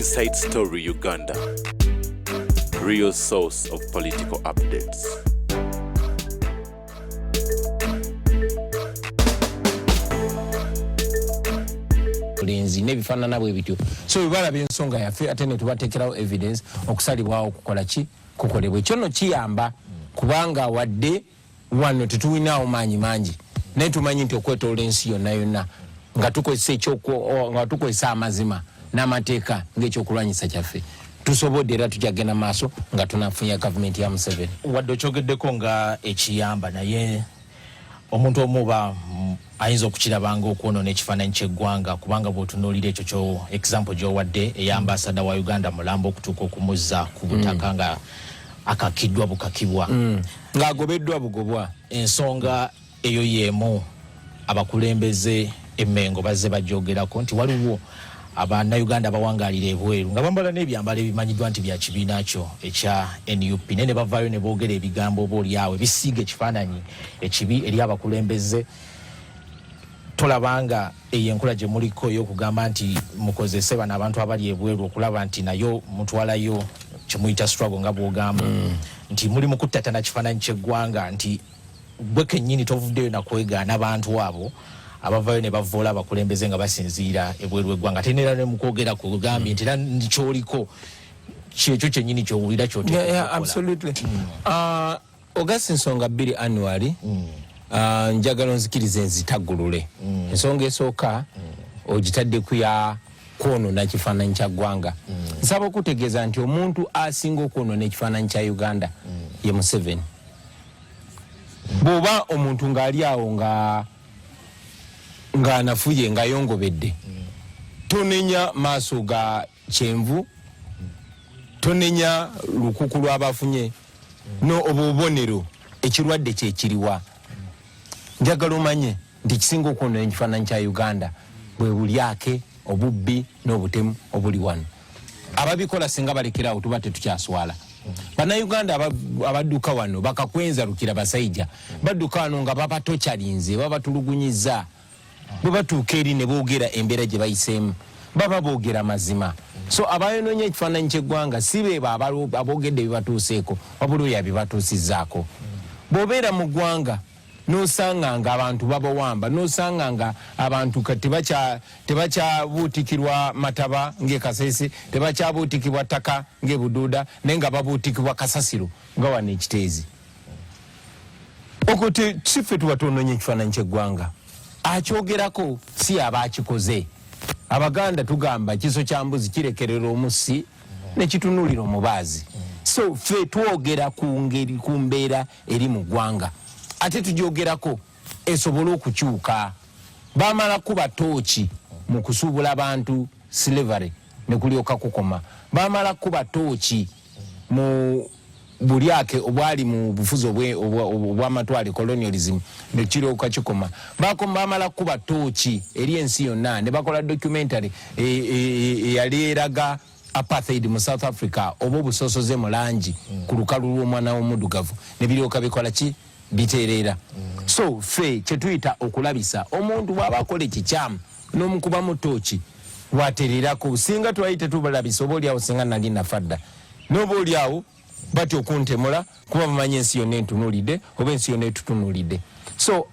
Inside Story Uganda, real source of political updates. Bulenzi n'ebifaanana bwe bityo. So bwe balaba ensonga yaffe ate ne tubateekerawo evidence, okusalibwawo okukola ki kukolebwa. Ekyo nno kiyamba, kubanga wadde wano tetuwinaawo maanyi mangi, naye tumanyi nti okwetoola ensi yonna yonna nga tukozesa amazima n'amateeka ng'ekyokulwanyisa kyaffe, tusobodde era tujagenda maaso nga tunafunya gavumenti ya Museveni. Wadde okyogeddeko nga ekiyamba, naye omuntu omu oba ayinza okukiraba nga okwonoona ekifaananyi ky'eggwanga, kubanga bw'otunuulira ekyo kyo example gy'owadde eya ambasada wa Uganda mulamba okutuuka okumuzza ku butaka nga akakiddwa bukakibwa, ng'agobeddwa bugobwa. Ensonga eyo y'emu abakulembeze emmengo bazze bajogerako nti waliwo Abannayuganda abawangaalira ebweru nga bambala n'ebyambalo ebimanyiddwa nti bya kibiina kyo ekya NUP, naye ne bavaayo ne boogera ebigambo oba oliawo ebisiiga ekifaananyi ekibi eri abakulembeze. Tolabanga eyo enkola gye muliko ey'okugamba nti mukozese bano abantu abali ebweru okulaba nti nayo mutwalayo kyemuyita struggle, nga bw'ogamba nti muli mu kuttatana kifaananyi ky'eggwanga, nti gwe kennyini tovuddeyo nakwegaana bantu abo abavayo ne bavvoola abakulembeze nga basinziira ebweru w'eggwanga, ate neera ne mukwogera ku gambye nti era kyoliko kyekyo kyennyini kyowulira kyoteekwa okukola? Absolutely. Ogasi ensonga bbiri annually. Njagala onzikirize nzitaggulule. Ensonga esooka ogitadde ku ya kwonoona kifaananyi kya ggwanga. Nsaba okutegeeza nti omuntu asinga okwonoona ekifaananyi kya Uganda ye Museveni. Bw'oba omuntu ng'ali awo nga ng'anafuye, ng'ayongobedde, tonenya maaso ga kyenvu, tonenya lukuku lw'abafunye no obubonero, ekirwadde kyekiriwa. Njagala omanye nti kisinga okwonoona ekifaananyi kya Uganda bwe bulyake, obubbi n'obutemu obuli wano. Ababikola singa balekerawo, tuba tetukyaswala. Bannayuganda abadduka wano bakakwenza lukira basajja badduka wano nga babatokyalinze, babatulugunyiza. Bwe batuuka eri ne boogera embeera gye bayiseemu, baba boogera mazima. So abayonoonya ekifaananyi ky'eggwanga si beebo aboogedde ebibatuuseeko, wabula oyo abibatuusizzaako. Bw'obeera mu ggwanga n'osanga nga abantu babawamba, n'osanga nga abantu tebakyabuutikirwa mataba ng'e Kasese, tebakyabuutikibwa ttaka ng'e Buduuda, naye nga babuutikibwa kasasiro nga wano ekiteezi, okwo si ffe tuba twonoonye ekifaananyi ky'eggwanga. Akyogerako si aba akikoze. Abaganda tugamba kiso kya mbuzi kirekerera omussi ne kitunuulira omubaazi. So ffe twogera ku ngeri, ku mbeera eri mu ggwanga, ate tugyogerako esobole okukyuka. Bamala kuba tooki mu kusuubula bantu, slavery ne kulyoka kukoma. Bamala kuba tooki mu bulyake obwali mu bufuzi obw'amatwale, colonialism, ne kiryoka kikoma. Bamala kuba tooki eri ensi yonna ne bakola documentary eyali eraga apartheid mu South Africa oba obusosoze mu langi ku lukalu lw'omwana w'omuddugavu, ne biryoka bikola ki, bitereera. So ffe kyetuyita okulabisa omuntu bw'aba akola ekikyamu n'omukubamu tooki watererako. Singa twali tetubalabisa, oba oliawo singa nali nafa dda, n'oba oliawo batya okuntemula kuba bamanyi ensi yonna entunuulidde oba ensi yonna etutunuulidde. So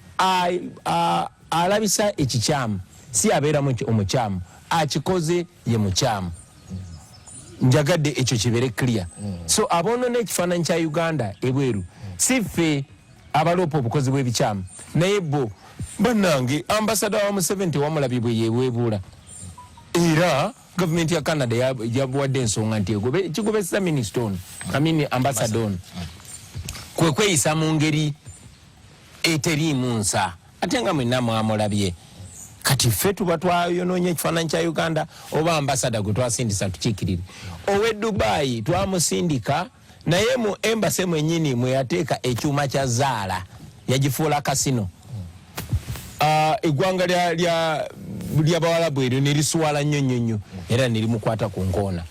alabisa ekikyamu si abeera omukyamu, akikoze ye mukyamu. Njagadde ekyo kibeere clear. So aboonona ekifaananyi kya Uganda ebweru si ffe abaloopa obukozi bw'ebikyamu, naye bo bannange. Ambasada wa Museveni tewamulabye bwe yeweebuula? Era gavumenti ya Canada yabuwadde ensonga nti kigobeseza minisita ono, I mean ambasada ono, kwe kweyisa mu ngeri eteriimu nsa, ate nga mwenna mwamulabye. Kati ffe tuba twayonoonye ekifaananyi kya Uganda oba ambasada gwe twasindisa tukiikirire ow'e Dubai? Twamusindika, naye mu embassy mwennyini mwe yateeka ekyuma kya zaala, yagifuula kasino. Eggwanga ly'Abawalabu eryo ne liswala nnyo nnyo nnyo era ne limukwata ku nkoona.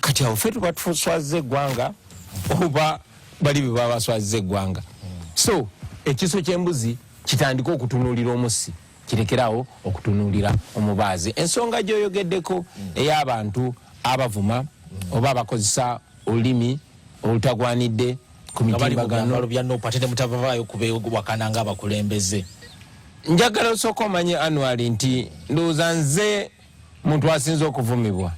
Kati awo ffe tuba tuswazza eggwanga oba bali be baba baswazza eggwanga? So ekiso ky'embuzi kitandike okutunuulira omussi, kirekerawo okutunuulira omubaazi. Ensonga gy'oyogeddeko ey'abantu. Abavuma oba abakozesa olulimi olutagwanidde ku Nga bali mu mitimbagano. Byambalo bya NUP, ate temutabavaayo kubewakana ng'abakulembeze. Njagala osooka omanye, Anwali, nti ndowooza nze muntu asinze okuvumibwa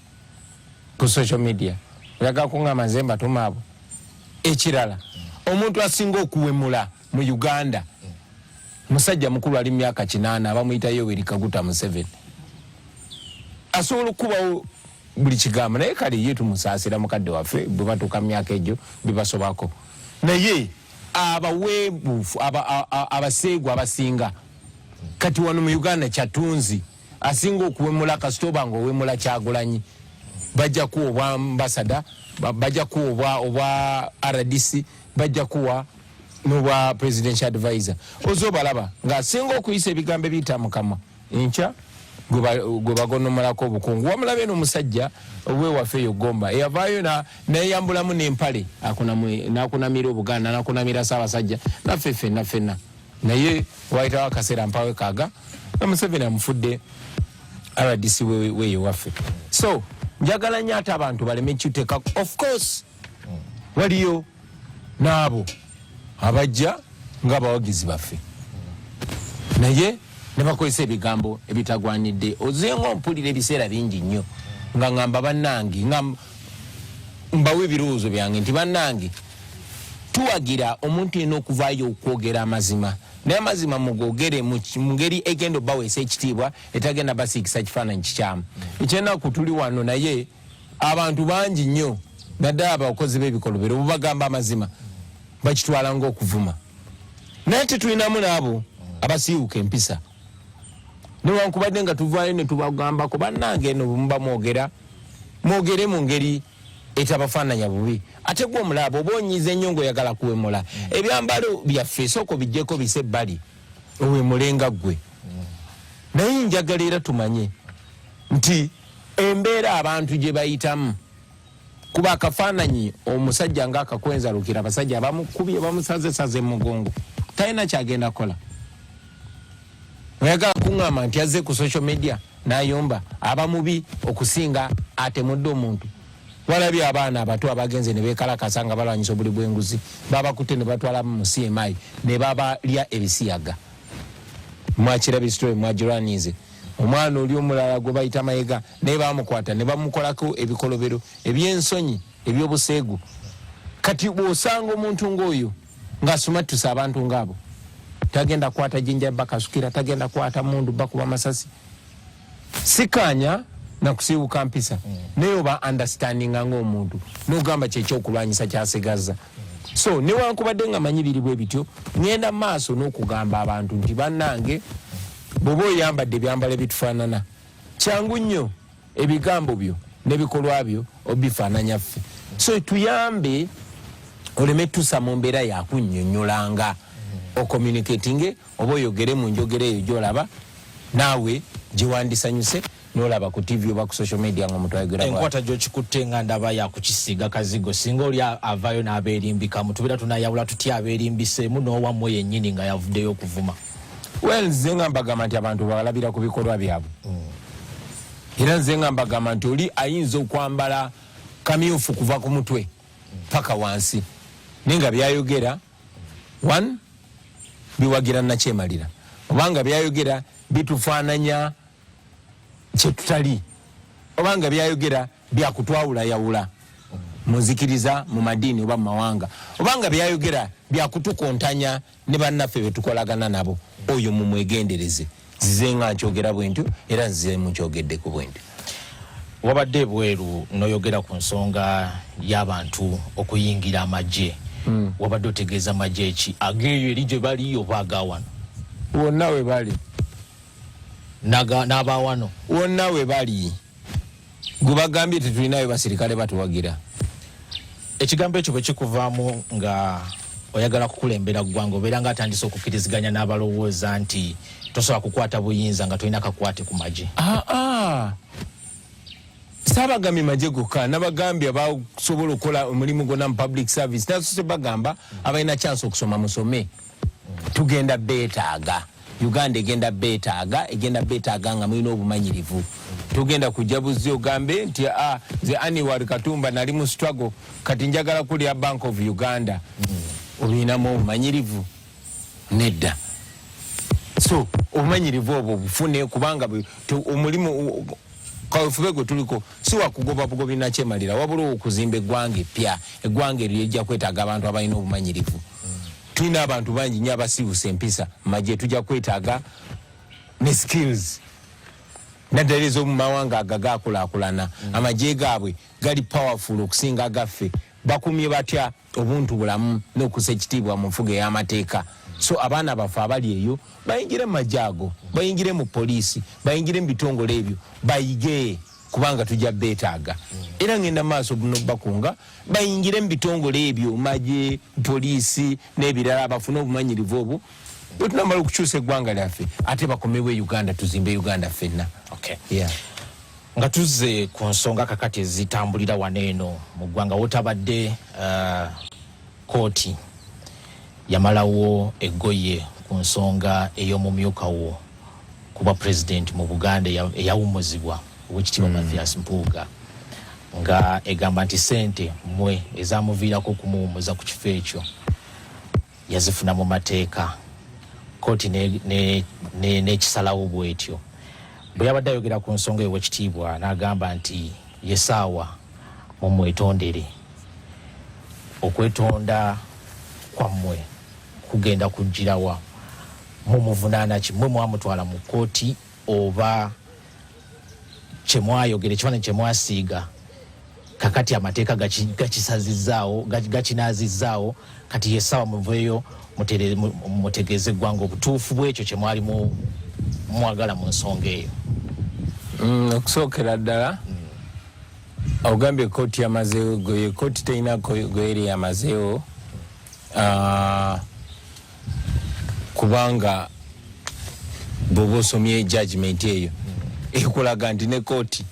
ku social media. Oyagala kuŋŋamba nze mbatuma abo? Ekirala, omuntu asinga okuwemula mu Uganda musajja mukulu, ali mu myaka 80, abamuyita Yoweri Kaguta Museveni. Asobola okukubawo buli kigambo, naye kale ye tumusaasira, mukadde waffe. Bwe batuuka mu myaka egyo bibasobako, naye abaweebuufu, abaseegu abasinga kati wano mu Uganda, kyatunzi asinga okuwemula. Kasita oba nga owemula Kyagulanyi, bajja kuwa obwa ambassador, bajja kuwa obwa RDC, bajja kuwa n'obwa presidential advisor. Ozobalaba ng'asinga okuyisa ebigambo ebiyita mukamwa, enkya gwe bagonomolako obukungu. Wamulabe n'omusajja owewaffe eyo Gomba eyavaayo nayeyambulamu n'empale, n'akunamira Obuganda, n'akunamira Ssaabasajja naffe ffenna ffenna, naye wayitawo akaseera mpawe kaaga nga Museveni amufudde RDC weeyo waffe. So njagala nnyo ate abantu baleme kiteeka. Of course waliyo n'abo abajja ng'abawagizi baffe, naye ne bakozesa ebigambo ebitagwanidde. Ozenga ompulira ebiseera bingi nnyo nga ŋŋamba bannange, nga mbawa ebirowoozo byange nti bannange, tuwagira omuntu yenna okuvaayo okwogera amazima, naye amazima mugogere mu ngeri egenda obaweesa ekitiibwa, etagenda basiigisa kifaananyi kikyamu. Ekyenaku, tuli wano naye abantu bangi nnyo, naddala abakozi b'ebikolobero, bubagamba amazima bakitwala ngaokuvuma. Naye tetulinamu n'abo abasiiwuka empisa, newankubadde nga tuvaayo ne tubagambako, bannange, eno bwemuba mwogera, mwogere mu ngeri etabafaananya bubi. Ate gwe omulaba oba onyiiza ennyo ng'oyagala kuwemula, ebyambalo byaffe sooka obijjeko bise ebbali, owemulenga ggwe. Naye njagala era tumanye nti embeera abantu gye bayitamu, kuba akafaananyi omusajja ng'akakwenzalukira, abasajja bamukubye, bamusazesaze mugongo, talina kyagenda kukola. Oyagala kuŋŋamba nti azze ku social media n'ayomba aba mubi okusinga atemudde omuntu? Walabye abaana abato abagenze ne beekalakasa nga balwanyisa obuli bw'enguzi, babakutte ne batwala mu CMI ne babalya ebisiyaga. Mwakirabye story, mwagirwanize. Omwana oli omulala gwe bayita Mayega naye bamukwata ne bamukolako ebikolobero ebyensonyi, ebyobuseegu. Kati bw'osanga omuntu ng'oyo ng'asumattusa abantu ng'abo, tagenda kukwata jinja bakasukira, tagenda kukwata mundu bakuba masasi. Sikanya nakusiiwuka mpisa, naye oba understandinga ng'omuntu n'ogamba kyekyokulwanyisa kyasigaza. So newankubadde nga manyi biri bwe bityo, ŋŋenda maaso n'okugamba abantu nti bannange, bw'oba oyambadde ebyambalo ebitufaanana, kyangu nnyo ebigambo byo n'ebikolwa byo obifaananya ffe. So tuyambe oleme tusa mu mbeera yakunnyonnyolanga, ocommunicatinge oba oyogere mu njogera eyo gyolaba naawe gyewandisanyuse nolaba ku TV oba ku social media nga omuntu ayogera bw'atyo. Enkwata gy'okikutte nga ndaba yakukisiiga kazigo. Singa oli avaayo n'abeerimbikamu, tubeera tunayawula tutya abeerimbiseemu n'owammwe yennyini nga yavuddeyo okuvuma? Well, nze nga mbagamba nti abantu balabira ku bikolwa byabwe. Era nze nga mbagamba nti oli ayinza okwambala kamyufu kuva ku mutwe paka wansi, naye nga byayogera one biwagira nakyemalira, obanga byayogera bitufaananya kyetutali, obanga byayogera byakutwawulayawula munzikiriza, mu madiini oba mu mawanga, obanga byayogera byakutukontanya ne bannaffe betukolagana nabo, oyo mumwegendereze. Nzize nga nkyogera bwentyo, era nzize mukyogeddeku bwentyo. Wabadde ebweru n'oyogera ku nsonga y'abantu okuyingira amagye. Wabadde otegeeza magye ki? Ageeyo eri gye bali oba agawano? Wonna we bali. N'abawano? Wonna we bali. Gwe bagambye tetulinayo basirikale batuwagira. Ekigambo ekyo bwe kikuvaamu nga oyagala kukulembera ggwanga, obeera nga atandise okukkiriziganya n'abalowooza nti tosobola kukwata buyinza nga tolina kakwate ku magye. Aa, saabagambye magye gokka, nabagambye abasobola okukola omulimu gwonna mu public service. Nasose bagamba abalina chance okusoma, musome, tugenda beetaaga. Uganda egenda beetaaga, egenda beetaaga nga mulina obumanyirivu. Togenda kujja buzzi ogambe nti ah, nze Anwar Katumba nali mu struggle, kati njagala kulya Bank of Uganda. Olinamu obumanyirivu? Nedda. So obumanyirivu obwo bufune, kubanga omulimu kawefube gwe tuliko si wakugoba bugobi nakyemalira, wabula okuzimba eggwanga epya. Eggwanga eryo lijja kwetaaga abantu abalina obumanyirivu. Tulina abantu bangi nyo abasiiwusa empisa magye, tujja kwetaaga ne skills, naddala ez'omu mawanga agagaakulaakulana. Amagye gaabwe gali powerful okusinga agaffe. Bakumye batya obuntu bulamu n'okussa ekitiibwa mu nfuga ey'amateeka? So abaana baffe abali eyo bayingire mu magye ago, bayingire mu poliisi, bayingire mu bitongole ebyo, bayige, kubanga tujja beetaaga. Era ngenda maaso nobakunga bayingire mu bitongole ebyo, magye, poliisi n'ebirala, bafune obumanyirivu obwo. Bwe tunamala okukyusa eggwanga lyaffe, ate bakomewo e Uganda, tuzimbe Uganda ffenna. Okay. Nga tuzze ku nsonga kakati ezitambulira wano eno mu ggwanga, wotabadde kooti yamalawo eggoye ku nsonga ey'omumyuka wo kuba pulezidenti mu Buganda eyawummuzibwa, Owekitiibwa Mathias Mpuuga, nga egamba nti sente mmwe ezamuviirako okumuwummuza ku kifo ekyo yazifuna mu mateeka. Kooti n'ekisalawo bwetyo. Bwe yabadde ayogera ku nsonga eyo, Owekitiibwa n'agamba nti yesaawa mumwetondere. Okwetonda kwammwe kugenda kujjirawa? Mumuvunaana ki? Mmwe mwamutwala mu kkooti, oba kyemwayogera, ekifaananyi kyemwasiiga, kakati amateeka gakisazizzaawo, gakinazizzaawo? Kati yessaawa muveeyo mutegeeze eggwanga obutuufu bwekyo kyemwali mwagala mu nsonga eyo. Okusookera ddala, ogambye kooti yamazeewo goye. Kooti terina goyeri yamazeewo, kubanga bw'oba osomye judgment eyo, ekulaga nti ne kooti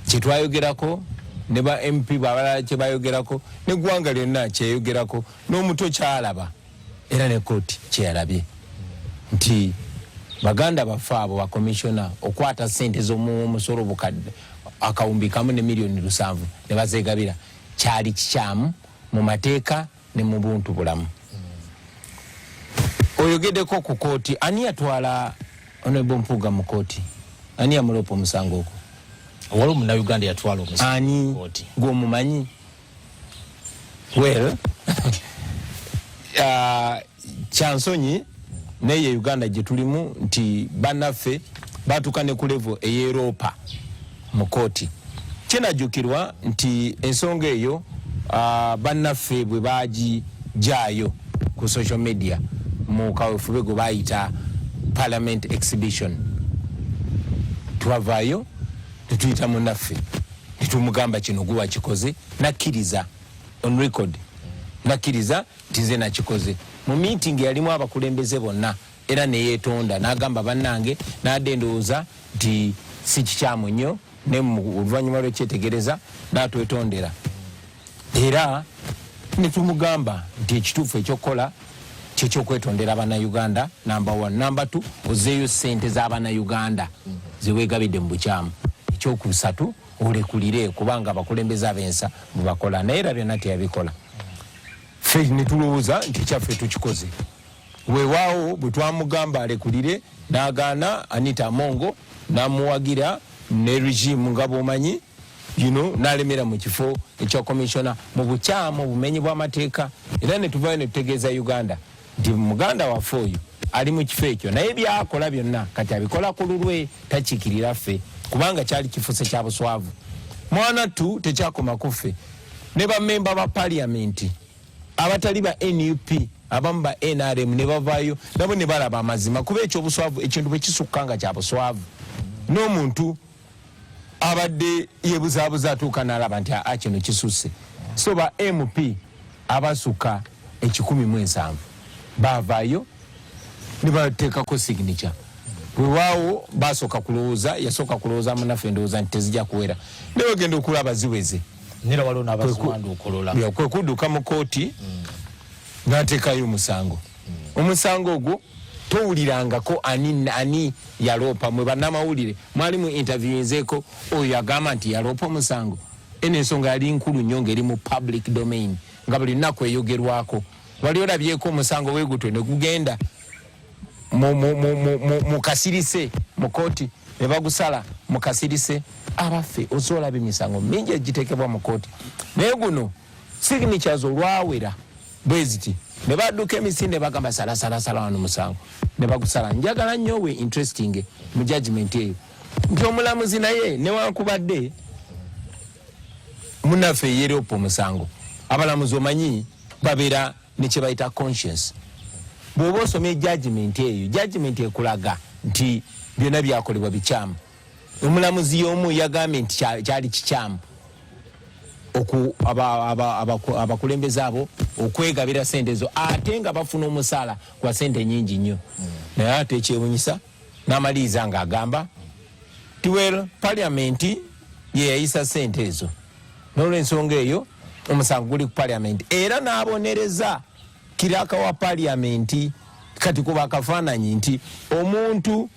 kyetwayogerako, ne ba MP babalala kyebayogerako, neggwanga lyonna kyeyogerako, n'omuto kyalaba, era ne kooti kyeyalabye nti baganda baffe abo bakomishona okwata sente z'omuwomusolo bukadde 1,700,000 ne bazegabira kyali kikyamu mu mateeka ne mu buntu bulamu. Oyogeddeko ku kooti. Ani yatwala Honorable Mpuuga mu kooti? Ani yamuloopa omusango ogwo? Waliwo Munnayuganda yatwala omusango. Ani? Gwomumanyi? Well, kyansonyi naye Uganda gye tulimu nti bannaffe batuuka ne ku level ey'eroopa mu kooti. Kinajjukirwa nti ensonga eyo, bannaffe bwe bagijaayo ku social media mu kawefube gwe bayita parliament exhibition, twavaayo tetuyita munnaffe netumugamba kino gwe wakikoze, nakkiriza on record, nakkiriza nti nze nakikoze mu meeting yalimu abakulembeze bonna, era neyetonda n'agamba bannange nadde ndowooza nti si kikyamu nnyo, ne oluvannyuma lwekyetegereza n'atwetondera, era netumugamba nti ekituufu ekyokukola kyekyokwetondera Bannayuganda, number one. Number two, ozeeyo sente z'Abannayuganda zewegabidde mu bukyamu. Ekyokusatu, olekulire, kubanga abakulembeze ab'ensa bwebakola. Naye era byonna teyabikola. Ffe netulowooza nti kyaffe tukikoze. Weewaawo bwe twamugamba alekulire n'agaana, Anita Amongo n'amuwagira ne regime nga bw'omanyi, n'alemera mu kifo ekya commissioner mu bukyamu, obumenyi bw'amateeka. Era ne tuvayo ne tutegeeza Uganda nti muganda waffe oyo ali mu kifo ekyo, naye byakola byonna kati abikola ku lulwe, takiikirira ffe, kubanga kyali kifuse kya buswavu. Mwana tu, tekyakoma ku ffe, ne bamemba ba parliament abatali ba NUP, abamu ba NRM, ne bavaayo nabo ne balaba amazima, kuba ekyobuswavu, ekintu bwe kisukka nga kya buswavu, n'omuntu abadde yebuzaabuza atuuka n'alaba nti aa, kino kisusse. So ba MP abasukka 170 baavaayo ne bateekako signature. Wewaawo basooka kulowooza, yasooka kulowooza munaffe endowooza nti tezijja kuwera, naye bagenda okulaba ziweze. Nera waliwo n'abaziwanduukulula. Kwe kudduka mu kooti n'ateekayo omusango. Omusango ogwo Towulirangako ani ani yaloopa. Mwe bannamawulire mwali mu interviewinzeeko oyo agamba nti yaloopa omusango? Eno ensonga yali nkulu nnyo, ng'eri mu public domain, nga buli lunaku eyogerwako. Wali olabyeko omusango wegutwe ne gugenda mu kasirise mu kooti ne bagusala mu kasirise? Abaffe, osobola emisango mingi egiteekebwa mu kooti, naye guno signatures olwawera bwe ziti ne badduka emisinde, bagamba sala, sala, sala wano musango, ne bagusala. Njagala nnyo we interesting mu judgment eyo nti omulamuzi naye, newankubadde munaffe yeeropa omusango, abalamuzi omanyi babeera nekyebayita conscience. Bw'oba osomye judgment eyo, judgment ekulaga nti byonna byakolebwa bikyamu. Omulamuzi y'omu yagambye nti kyali kikyamu abakulembeze abo okwegabira sente ezo, ate nga bafuna omusaala gwa sente nyingi nnyo. Naye ate ekyewunyisa, n'amaliriza ng'agamba ti, well, parliament ye yayisa sente ezo, n'olwensonga eyo omusango guli ku parliament, era n'abonereza clerk wa parliament. Kati kuba akafaananyi nti omuntu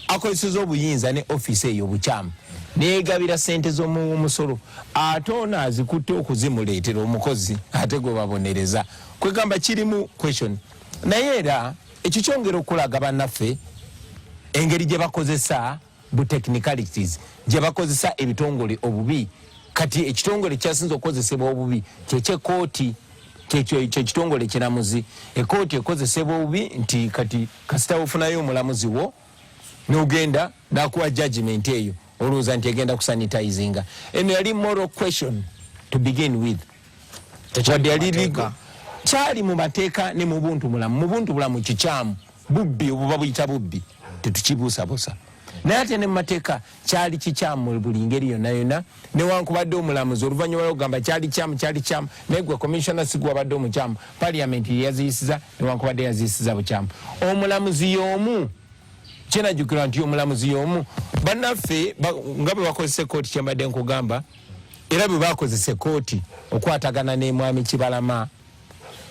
akozeseza obuyinza ne ofiisi eyo obukyamu, neyegabira sente z'omusolo, ate ono azikutte okuzimuleetera omukozi, ate gwe babonereza. Kwegamba kirimu question. Naye era ekyo kyongera okulaga bannaffe engeri gye bakozesa bu technicalities, gye bakozesa ebitongole obubi. Kati ekitongole kyasinza okukozesebwa obubi kyekyekooti, kyekitongole kiramuzi. Ekooti ekozesebwa obubi nti kati kasita ofunayo omulamuzi wo nogenda nakuwa judgment eyo, olowooza nti egenda kusanitizinga. Eno yali moral question to begin with. Wadde yali legal, kyali mu mateeka ne mu buntu bulamu. Mu buntu bulamu kikyamu, bubbi, obuba buyita bubbi, tetukibuusabuusa. Naye ate ne mu mateeka kyali kikyamu mu buli ngeri yonna yonna. Newankubadde omulamuzi oluvannyuma lwokugamba kyali kyamu, kyali kyamu, naye gwe commissioner si gwabadde omukyamu, parliament yeyaziyisiza, newankubadde yaziyisiza bukyamu. Omulamuzi y'omu, kyenajjukirwa nti omulamuzi y'omu, bannaffe nga bwe bakozesa ekooti, kyembadde nkugamba, era bwe bakozesa ekooti okwatagana ne mwami Kibalama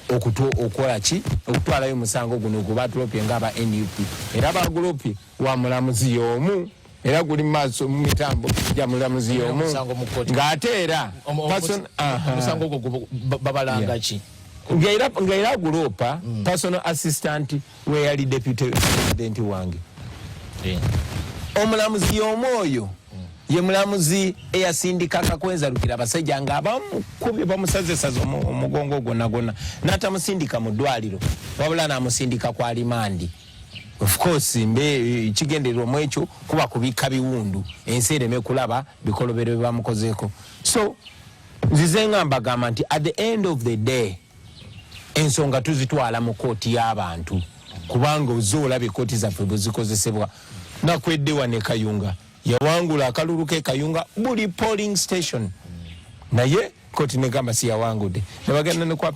okukola ki, okutwalayo omusango guno gwe batulopye ngaaba NUP, era bagulopye wa mulamuzi y'omu, era guli mu maaso mu mitambo gya mulamuzi y'omu, ng'ate era omusango ogwo babalanga ki? Ng'era aguloopa personal assistant we yali deputy president wange. Omulamuzi y'omu oyo ye mulamuzi eyasindika Kakwenza Rukira abasajja nga abamukubye bamusazesaze omugongo gwonna gwonna, n'atamusindika mu ddwaliro, wabula n'amusindika kwa remand. Of course, mbe kigendererwa mu ekyo kuba kubikka biwundu, ensi ereme kulaba bikolobero bye bamukozeeko. So nzize nga mbagamba nti at the end of the day ensonga tuzitwala mu kooti y'abantu, kubanga ozze olaba ekooti zaffe bwe zikozesebwa. Nakwedde wane Kayunga yawangula akalulu ke Kayunga buli polling station, naye kooti negamba si yawangudde, nebagenda ne kwa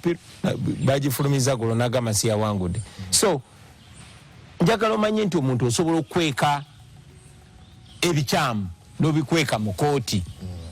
bagifulumiza gulo, nagamba si yawangudde. So njagala omanye nti omuntu osobola okukweka ebikyamu n'obikweka mu kooti,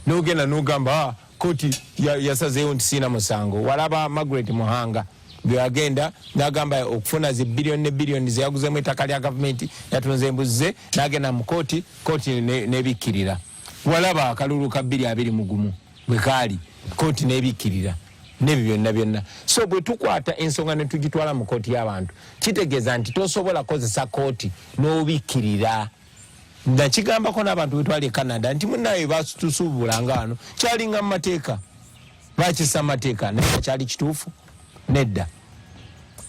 nogenda nogamba, "Ah, kooti yasazeewo nti siina musango." Walaba Margaret Muhanga bweyagenda nagamba okufuna zi biliyoni ne biliyoni zeyaguzemu ettaka lya gavumenti, yatunze embuzi ze, nagenda mu kooti, kooti nebikkirira. Walaba akalulu ka 2021 bwe kaali, kooti nebikkirira nebyo byonna byonna. So bwe tukwata ensonga ne tugitwala mu kooti y'abantu, kitegeeza nti tosobola kozesa kooti n'obikkirira. Nakigambako n'abantu bwetwali e Canada nti munaye batusuubulanga wano, kyalinga mu mateeka, bakisa mateeka, naye nga kyali kituufu? Nedda.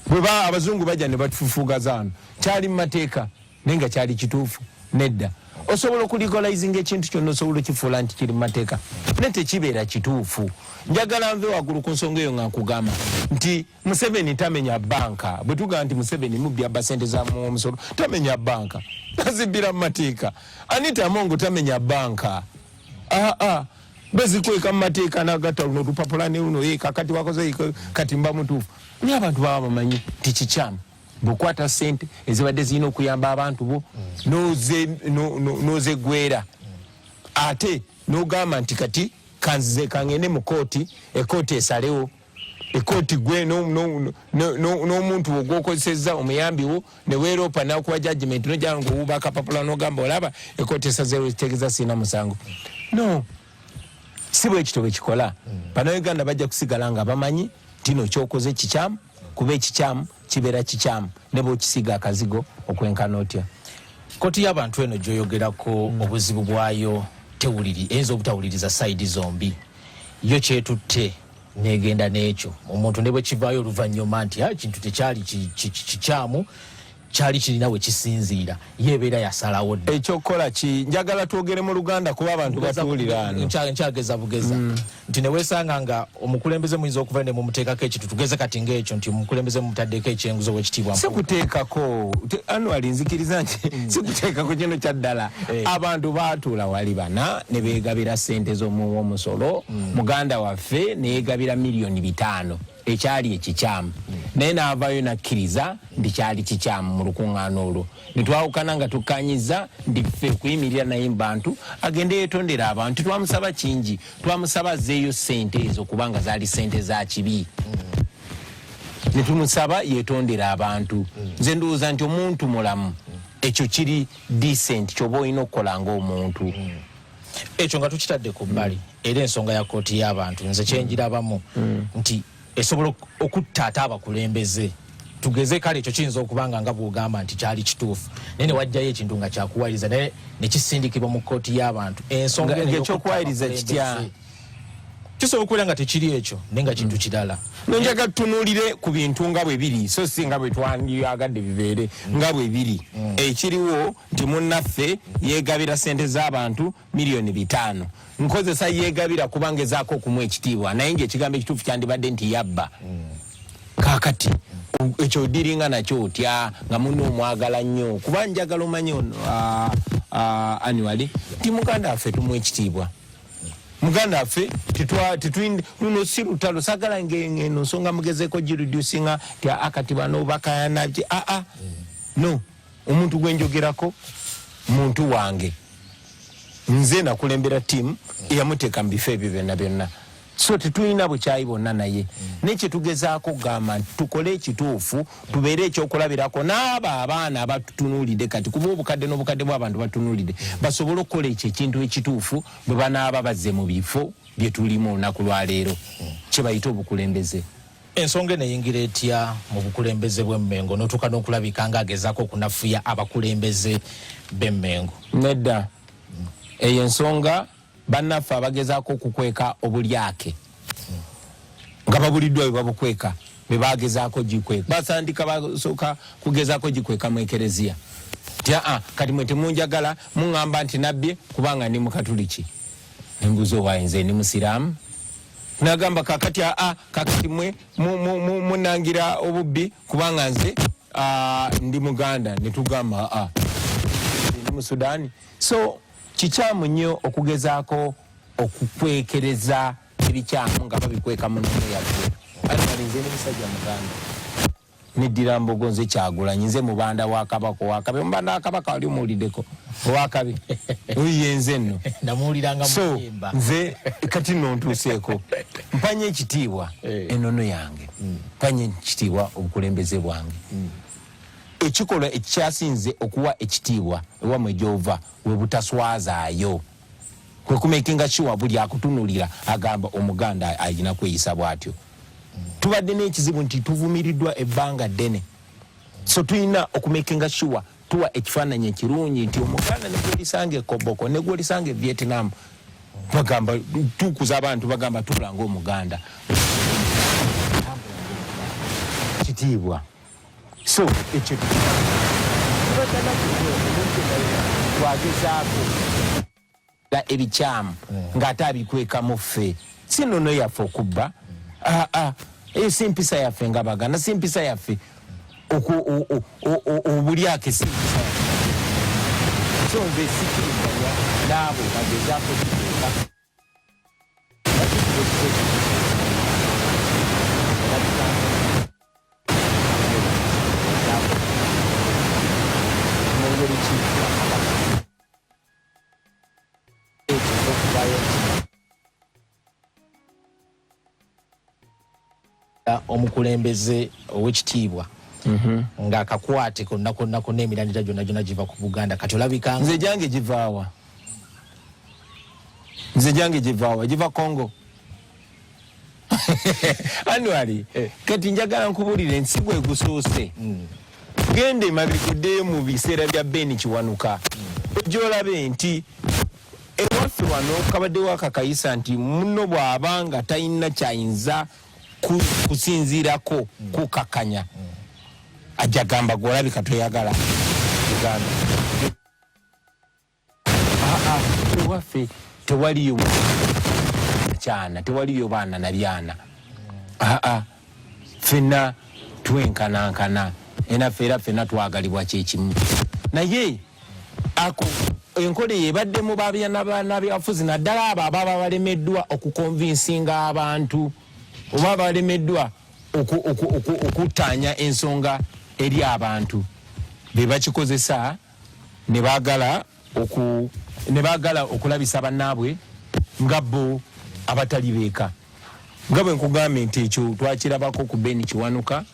Bweba abazungu bajja ne batufufugaza wano, kyali mu mateeka, naye nga kyali kituufu? Nedda. Osobola okulegalizinga ekintu kyonna, osobola okifuula nti kiri mu mateeka, naye tekibeera kituufu. Njagala nve waggulu ku nsonga eyo nga nkugamba nti Museveni tamenya banka. Bwe tugamba nti Museveni mubbi, abba sente za omusolo, tamenya banka, azibbira mu mateeka. Anita Amongo tamenya banka, aa bezikweka mu mateeka, nagatta luno olupapula ne luno, ye kakati wakoze kati mba mutuufu. Naye abantu baba bamanyi nti kikyamu bwekwata sente ezibadde zirina okuyamba abantu bo n'ozegwera, ate n'ogamba nti kati kanzize kangende mu kooti, ekooti esalewo. Ekooti gwe n'omuntu wo gwokozesezza, omuyambi wo, neweeropa nakuwa judgment, nojja ngaowuba akapapula nogamba, "Olaba ekooti esazeewo, ekitegeeza siina musango." No, si bwe kityo bwe kikola. Bannayuganda bajja kusigala nga bamanyi tino kyokoze kikyamu, kuba ekikyamu kibeera kikyamu ne bwokisiiga akazigo okwenkana otya. Kooti y'abantu eno gyoyogerako, obuzibu bwayo tewuliri, eyinza obutawuliriza side zombi. Yo kyetutte negenda n'ekyo, omuntu ne bwe kivaayo oluvannyuma nti, "Ah, ekintu tekyali kikyamu, kyali kirina we kisinziira," ye ebeera yasalawo dda. Ekyokukola ki? Njagala twogere mu Luganda kuba abantu batuwulira ano. Nkyageza bugeza nti neweesanga nga omukulembeze muyinza okuva ne mumuteekako ekintu, tugeze kati ngaekyo nti omukulembeze mumutaddeko ekyenguzi, owekitiibwa. Sikuteekako annually, nzikiriza nti sikuteekako kino kyaddala. Abantu baatuula wali bana ne beegabira sente z'omuwomusolo. Muganda waffe neyeegabira 5 miliyoni, ekyali ekikyamu, naye n'avaayo nakkiriza nti kyali kikyamu. Mu lukuŋŋaana olwo ne twawukana nga tukkanyiza nti ffe kuyimirira naye mu bantu, agende yeetondera abantu. Twamusaba kingi, twamusaba azzeeyo sente ezo kubanga zaali sente za kibi, ne tumusaba yeetondera abantu. Nze ndowooza nti omuntu mulamu ekyo kiri decent kyoba olina okukola ng'omuntu. Ekyo nga tukitadde ku bbali, era ensonga ya kooti y'abantu nze kyenjirabamu nti esobola okutta ate abakulembeze. Tugeze kale ekyo kiyinza okuba nga nga bwogamba nti kyali kituufu, naye ne wajjayo ekintu nga kyakuwayiriza, naye nekisindikibwa mu kooti y'abantu, ensonga eno ey'okutta Ng'ekyokuwayiriza kitya? abakulembeze, kisobola okubeera nga tekiri ekyo, naye nga kintu kirala. Nonjaga tutunuulire ku bintu nga bwe biri, so si nga bwe twandyagadde bibeere. Nga bwe biri, ekiriwo nti munnaffe yeegabira sente z'abantu 5 miliyoni. Nkozesa yeegabira kuba ngezaako okumuwa ekitiibwa, naye ngaekigambo ekituufu kyandibadde nti yabba. Kaakati ekyo odiringa nakyo otya nga munno omwagala nnyo? Kuba njagala omanye ono, annually, nti muganda waffe tumuwa ekitiibwa. Muganda waffe luno si lutalo. Sagala ngeno nsonga mugezeeko gireducinga ti akati bano bakayana ki. Aa, no, omuntu gwenjogerako muntu wange. Nze nakulembera tiimu eyamuteeka mu bifo ebyo byonna byonna, so tetulina bukyayi bwonna naye. Naye kyetugezaako okugamba nti tukole ekituufu, tubeere ekyokulabirako n'abo abaana abatutunuulidde kati, kuba obukadde n'obukadde bw'abantu batunuulidde, basobole okukola ekyo ekintu ekituufu bwe banaaba bazze mu bifo bye tulimu olunaku lwaleero, kye bayita obukulembeze. Ensonga eno eyingira etya mu bukulembeze bw'Emmengo n'otuuka n'okulabika ng'agezaako okunafuya abakulembeze b'Emmengo? Nedda, eyo ensonga bannaffe abagezaako okukweka obulyake nga babuliddwa bwe babukweka, bwe bagezaako gikweka, basandika basooka kugezaako gikweka mu ekereziya nti aa, kati mwe temunjagala, muŋŋamba nti nabbye kubanga ndi mukatuliki. Nembuuza, owaaye nze ndi musiraamu? Nagamba, kakati aa, kakati mwe munangira obubbi kubanga nze ndi muganda. Netugamba, aa, ndi musudaani. So kikyamu nnyo okugezaako okukwekereza ebikyamu nga babikweka mu nnono yaffe. Anyway, nze ndi musajja muganda, neddira mbogo. Nze Kyagulanyi, nze mubanda wa Kabaka owakabi. Omubanda wa Kabaka wali omuwuliddeko owakabi? Oyo yenze nno. Namuwuliranga So muyimba. Nze kati nno ntuuseeko, mpanye ekitiibwa enono yange, mpanye ekitiibwa obukulembeze bwange. Ekikolwa ekikyasinze okuwa ekitiibwa ewamwe gyova we butaswazaayo kwe kumakinga sure buli akutunulira agamba omuganda alina kweyisa bw'atyo. Tubadde n'ekizibu nti tuvumiriddwa ebbanga ddene, so tulina okumakinga sure tuwa ekifaananyi ekirungi nti omuganda negwolisanga ekoboko, negwolisanga e Vietnam, bagamba tukuza abantu, bagamba tuula ngaomuganda, kitiibwa. So ekyo twagezaako ebikyamu ng'ate abikwekamu ffe, si nnono yaffe okubba. Aa, eyo si mpisa yaffe nga Baganda, si mpisa yaffe obulyake, si mpisa yaffe. So nze sikirizanya n'abo bagezaako kiteeka. Mu ngeri ki ekyo okuvaayo nti Omukulembeze owekitiibwa ng'akakwate konna konna konna, emirandira gyonna gyonna giva ku Buganda. Kati olabika Nze gyange givaawa? Nze gyange givaawa? Giva Congo annually. Kati njagala nkubulire nsi gwe gusoose. Genda emabega, oddeyo mu biseera bya Ben Kiwanuka, ojja olabe nti ewaffe wano kabaddewo akakayisa nti muno bw'aba nga talina kyayinza kusinziirako kukakanya, ajja gamba gwolabika toyagala Uganda. Aa, ewaffe tewaliyo kyana, tewaliyo baana na byana. Aa, fenna twenkanankana, enaffe era ffenna twagalibwa kyekimu. Naye ako enkola eyo ebadde mu bannabyabufuzi, naddala abo ababa balemeddwa okuconvincinga abantu oba balemeddwa okuttaanya ensonga eri abantu, be bakikozesa ne baagala okulabisa bannaabwe nga bo abatali beeka. Nga bwe nkugambye nti ekyo twakirabako ku Ben Kiwanuka,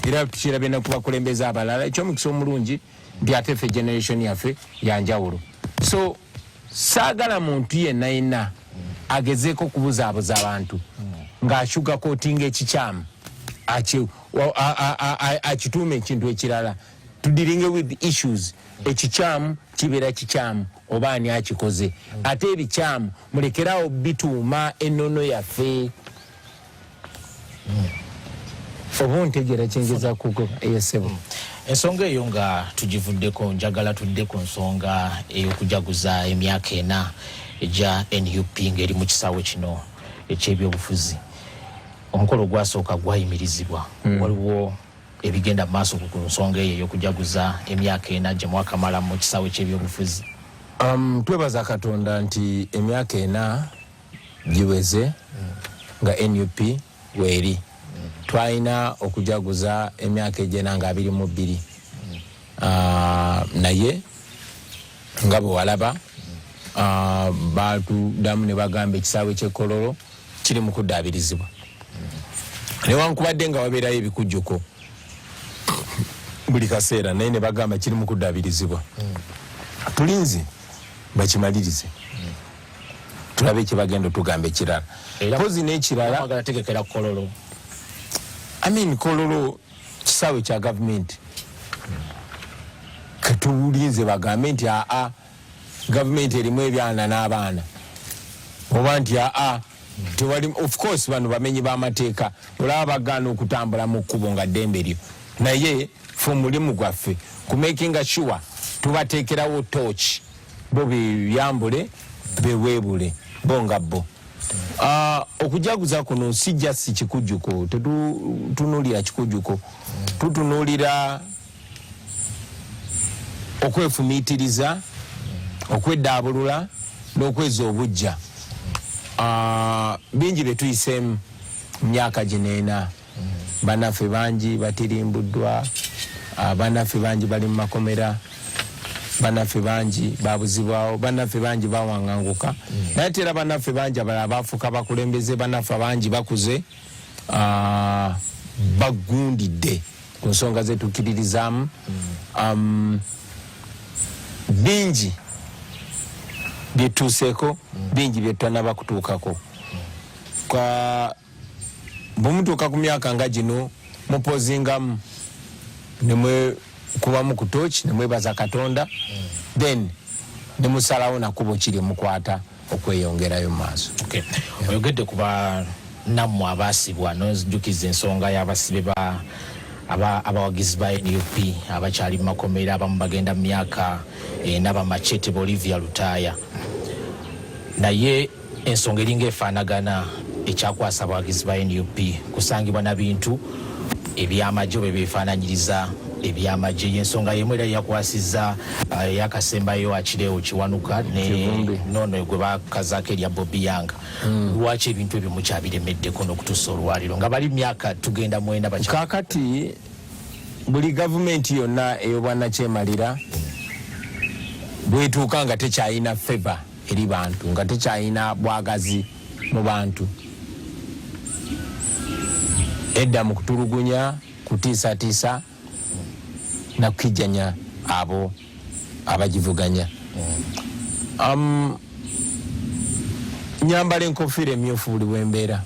era tukirabye ne ku bakulembeze abalala. Ekyomukisa omulungi nti ate ffe generation yaffe yanjawulo, so saagala muntu yenna yenna agezeeko okubuzaabuza abantu ng'asugarcoatinga ekikyamu, akituuma ekintu ekirala. Tudealinge with issues. Ekikyamu kibeera kikyamu oba ani akikoze. Ate ebikyamu mulekerawo bituuma ennono yaffe. Oba ontegeera kyengeza kugoba eyesebo? Ensonga eyo nga tugivuddeko, njagala tudde ku nsonga ey'okujaguza emyaka 4 egya NUP ng'eri mu kisaawe kino ekyebyobufuzi. Omukolo ogwasooka gwayimirizibwa. Waliwo ebigenda mu maaso ku nsonga eyo ey'okujaguza emyaka 4 gye mwakamala mu kisaawe ky'ebyobufuzi? Twebaza Katonda nti emyaka 4 giweze nga NUP weeri. Twalina okujaguza emyaka egyena nga 22, naye nga bwe walaba, batuddamu ne bagamba ekisaawe ky'ekololo kiri mu kuddaabirizibwa, newankubadde nga wabeerayo ebikujjuko buli kaseera, naye ne bagamba kiri mu kuddaabirizibwa. Tulinze bakimalirize tulabe ekibagenda otugamba ekirala. Pozi n'ekirala, Mwagala tegekera Kololo? I mean, Kololo kisaawe kya gavumenti. Katulinze bagambe nti aa, gavumenti erimu ebyana n'abaana, oba nti aa, tewali. Of course bano bamenyi b'amateeka, olaba bagaana okutambula mu kkubo nga ddembe lyo, naye fe omulimu gwaffe kumakinga sure tubateekerawo torch, bo beyambule beweebule bo nga bo. Okujaguza kuno si just kikujjuko. Tetutunuulira kikujjuko, tutunuulira okwefumiitiriza, okweddaabulula n'okweza obujja. Bingi bye tuyiseemu mu myaka gino 4. Bannaffe bangi batirimbuddwa, bannaffe bangi bali mu makomera, bannaffe bangi babuzibwawo, bannaffe bangi bawanganguka, naye ate era bannaffe bangi abalala bafuuka bakulembeze. Bannaffe bangi bakuze, bagundidde ku nsonga zetukkiririzaamu. Bingi byetuuseeko, bingi byetutanaba kutuukako. Kwa bwemutuuka ku myaka nga gino, mupausingamu nemwekubamu ku torch, nemwebaza Katonda, then nemusalawo nakubo kiri mukwata okweyongerayo mu maaso. Okay. Oyogedde ku bannammwe abaasibwa, nonjukiza ensonga y'abasibe ba abawagizi ba NUP abakyali mu makomera, abamu bagenda mu myaka 4, bamachete Bolivia Lutaaya. Naye ensonga eringa efaanagana, ekyakwasa abawagizi ba NUP kusangibwa na bintu ebyamagye oba ebyefaananyiriza ebyamagye. Yensonga yemu era yakwasizza eyakasembayo Akirewo Kiwanuka ne Kivumbi. Nono gwe bakazaako erya Bobi Young. Lwaki ebintu ebyo mukyabiremeddeko n'okutuusa olwaliro nga bali myaka tugenda 9 Kaakati buli gavumenti yonna ey'obwannakyemalira bwetuuka nga tekyalina favour eri bantu, nga tekyalina bwagazi mu bantu, Edda mu kutulugunya, kutiisatiisa na kukijjanya abo abagivuganya. Nyambala enkofiira emyufu buli bwembeera,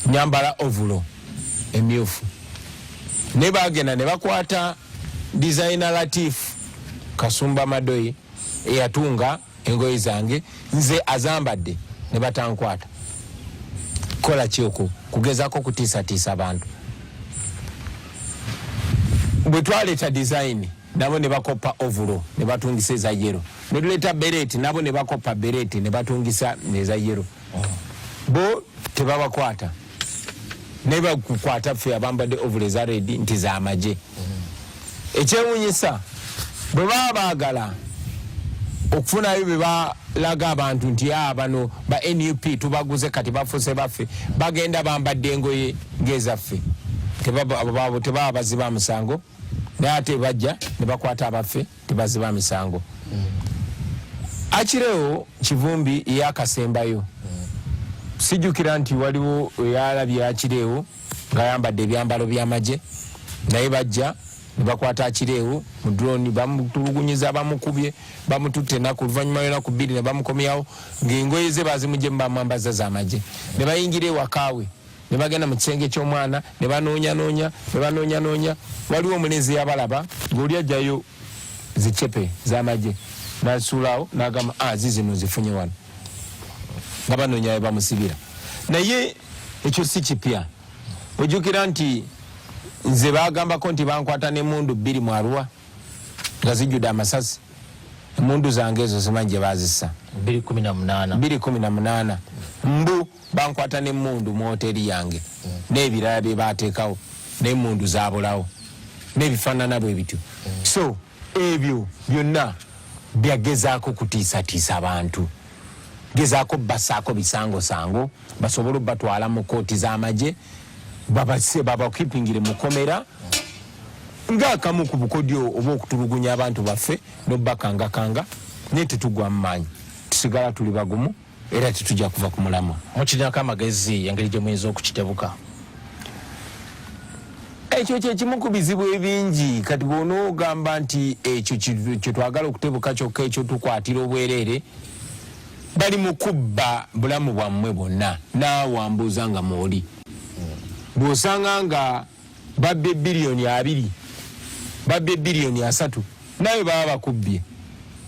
nyambala overall emyufu, naye bagenda ne bakwata designer Latif Kasumba Madoyi eyatunga engoye zange, nze azambadde, ne batankwata. Kola ki okwo? Kugezaako kutiisatiisa abantu. Bwe twaleeta design, nabo ne bakopa overall ne batungisa eza yellow. Ne tuleeta beret, nabo ne bakopa beret ne batungisa eza yellow. Bo tebabakwata, naye bakukwata ffe abambadde overall eza red nti zamagye. Ekyewunyisa, bwe baba baagala okufunayo bye balaga abantu nti a bano ba NUP tubaguze, kati bafuuse baffe, bagenda bambadde engoye ng'ezaffe, tebaba baziba musango, naye ate bajja ne bakwata abaffe, tebaziba misango. Achileo Kivumbi yakasembayo. Sijjukira nti waliwo eyalabye Achileo ng'ayambadde ebyambalo by'amagye, naye bajja ne bakwata Achileo mu drone, bamutulugunyiza, bamukubye, bamututte enaku, oluvannyuma lw'enaku 2 ne bamukomyawo ng'engoye ze bazimugyemu, bamwambaza z'amagye. Ne bayingira ewakaawe, ne bagenda mu kisenge ky'omwana, ne banoonyanoonya, ne banoonyanoonya. Waliwo omulenzi yabalaba ng'oli ajjayo zicepe z'amagye n'asuulaawo, n'agamba, "Ah, zizino zifunye wano," nga banoonya we bamusibira. Naye ekyo si kipya. Ojjukira nti nze bagambako nti bankwata n'emundu 2 mu Arua nga zijjudde amasasi. Emundu zange ezo simanyi gye bazissa. 218. 218, mbu bankwata n'emundu mu hoteri yange n'ebirala bye bateekawo, n'emundu zabulawo n'ebifaanana bwe bityo. So ebyo byonna byagezaako kutiisatiisa abantu, gezaako basaako bisangosango basobole obatwala mu kooti z'amagye, babakipingire mukomera, ngaakamu ku bukodyo oba okutulugunya abantu baffe n'obakangakanga. Naye tetugwa mu maanyi, tusigala tuli bagumu era tetujja kuva ku mulamwa. Mukirinako amagezi engeri gye muyinza okukitebuka? Ekyo kyekimu ku bizibu ebingi. Kati bw'onoogamba nti ekyo kyetwagala okutebuka kyokka, ekyo tukwatira obwereere, bali mu kubba bulamu bwammwe bwonna. Naawe ambuuza nga mwoli, bw'osanga nga babbye 20 biliyoni, babbye 30 biliyoni, nawe baba bakubbye.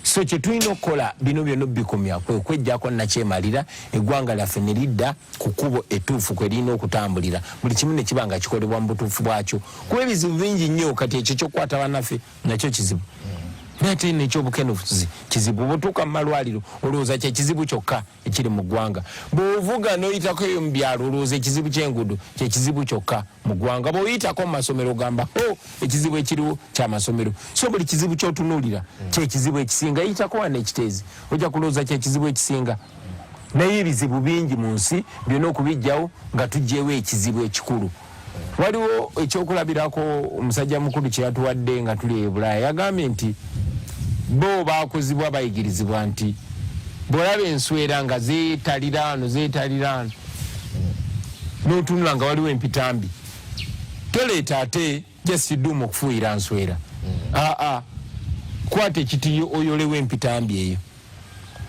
So kyetulina okukola, bino byonna obikomya, kwe kwejjako nakyemalira, eggwanga lyaffe ne lidda ku kkubo ettuufu kwe lirina okutambulira, buli kimu ne kiba nga kikolebwa mu butuufu bwakyo, kuba ebizibu bingi nnyo. Kati ekyo ekyokukwata bannaffe nakyo kizibu, naye ate nekyobukenuzi kizibu. Bwotuuka mu malwaliro, olowooza kyekizibu kyokka ekiri mu ggwanga. Bw'ovuga n'oyitako eyo mu byalo, olowooza ekizibu ky'enguudo kyekizibu kyokka mu ggwanga. Bw'oyitako mu masomero, ogamba o ekizibu ekiriwo kyamasomero. So buli kizibu kyotunuulira kyekizibu ekisinga. Yitako wano ekiteezi, ojja kulowooza kyekizibu ekisinga, naye ebizibu bingi mu nsi. Byonna okubijjawo nga tugyewo ekizibu ekikulu. Waliwo ekyokulabirako omusajja mukulu kyeyatuwadde nga tuli e Bulaaya. Yagambye nti bo bakuzibwa bayigirizibwa nti bwolaba enswera nga zeetaliraano zeetaliraano, notunula nga waliwo empitambi, toleeta ate just duma okufuuyira nswera. Aa, kwata ekitiyo oyolewo empitambi eyo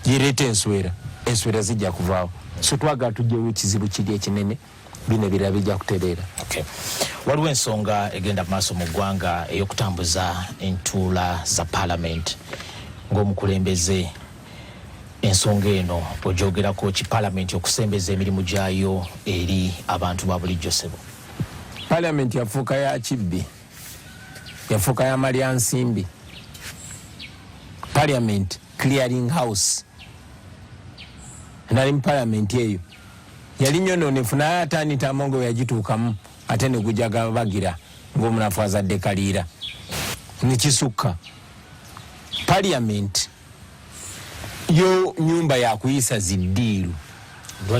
yereeta enswera, enswera zijja kuvaawo. So twagala tugyewo ekizibu kiri ekinene, bino ebirala bijja kutereera. Okay. Waliwo ensonga egenda mu maaso mu ggwanga ey'okutambuza entuula za parliament. Ng'omukulembeze, ensonga eno ogyogerako ki, parliament okusembeza emirimu gyayo eri abantu ba bulijjo, sebo? Parliament yafuuka ya kibbi, yafuuka ya malyansimbi. Parliament clearing house. Nali mu parliament eyo, yali nyononefu, naye ate Anita Among yagituukamu ate negujagabagira ng'omunafu azadde kaliira nekisukka. Parliament yo nyumba yakuyisa ziddiiru.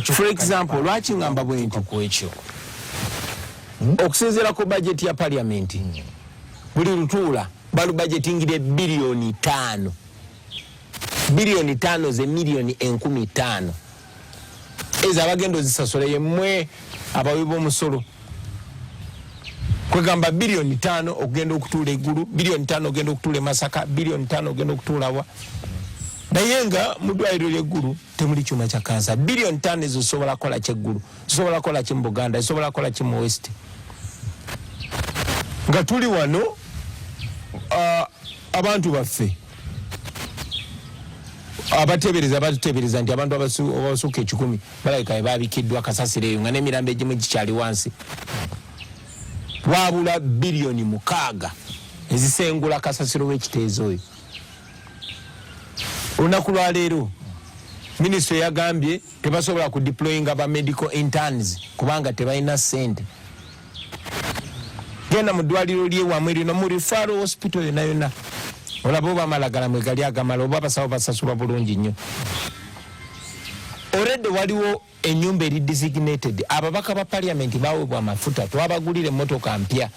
For example, lwaki ngamba bwe nti? Ku ekyo. Okusinziira ku bajeti ya parliament, buli lutuula balubajetingire 5 biliyoni, 5 biliyoni ze 500,000,000 ezo abagenda ozisasula yemmwe Abawi b'omusolo, kwegamba 5 biliyoni okugenda okutuula eggulu, 5 biliyoni okugenda okutuula e Masaka, 5 biliyoni okugenda okutuula wa, naye nga mu ddwaliro ly'eggulu temuli kyuma kya kansa. 5 biliyoni ezo zisobola kukola kyeggulu, zisobola kukola ki mu Buganda, zisobola kukola ki mu West, nga tuli wano abantu baffe abatebereza batutebereza nti abantu abasukka 100 balabika be babikiddwa kasasiro eyo, nga n'emirambo egimu gikyali wansi. Wabula 6 biliyoni ezisengula kasasiro w'ekiteezo oyo. Olunaku lwaleero minisitule yagambye tebasobola ku deployinga ba medical interns kubanga tebalina sente. Genda mu ddwaliro lyewamwe lino, mu referral hospital yonna yonna, olaba oba amalagala mwe gali agamala, oba abasawo basasulwa bulungi nnyo. Already waliwo enyumba eri designated. Ababaka ba parliament baweebwa amafuta, twabagulira emmotoka mpya,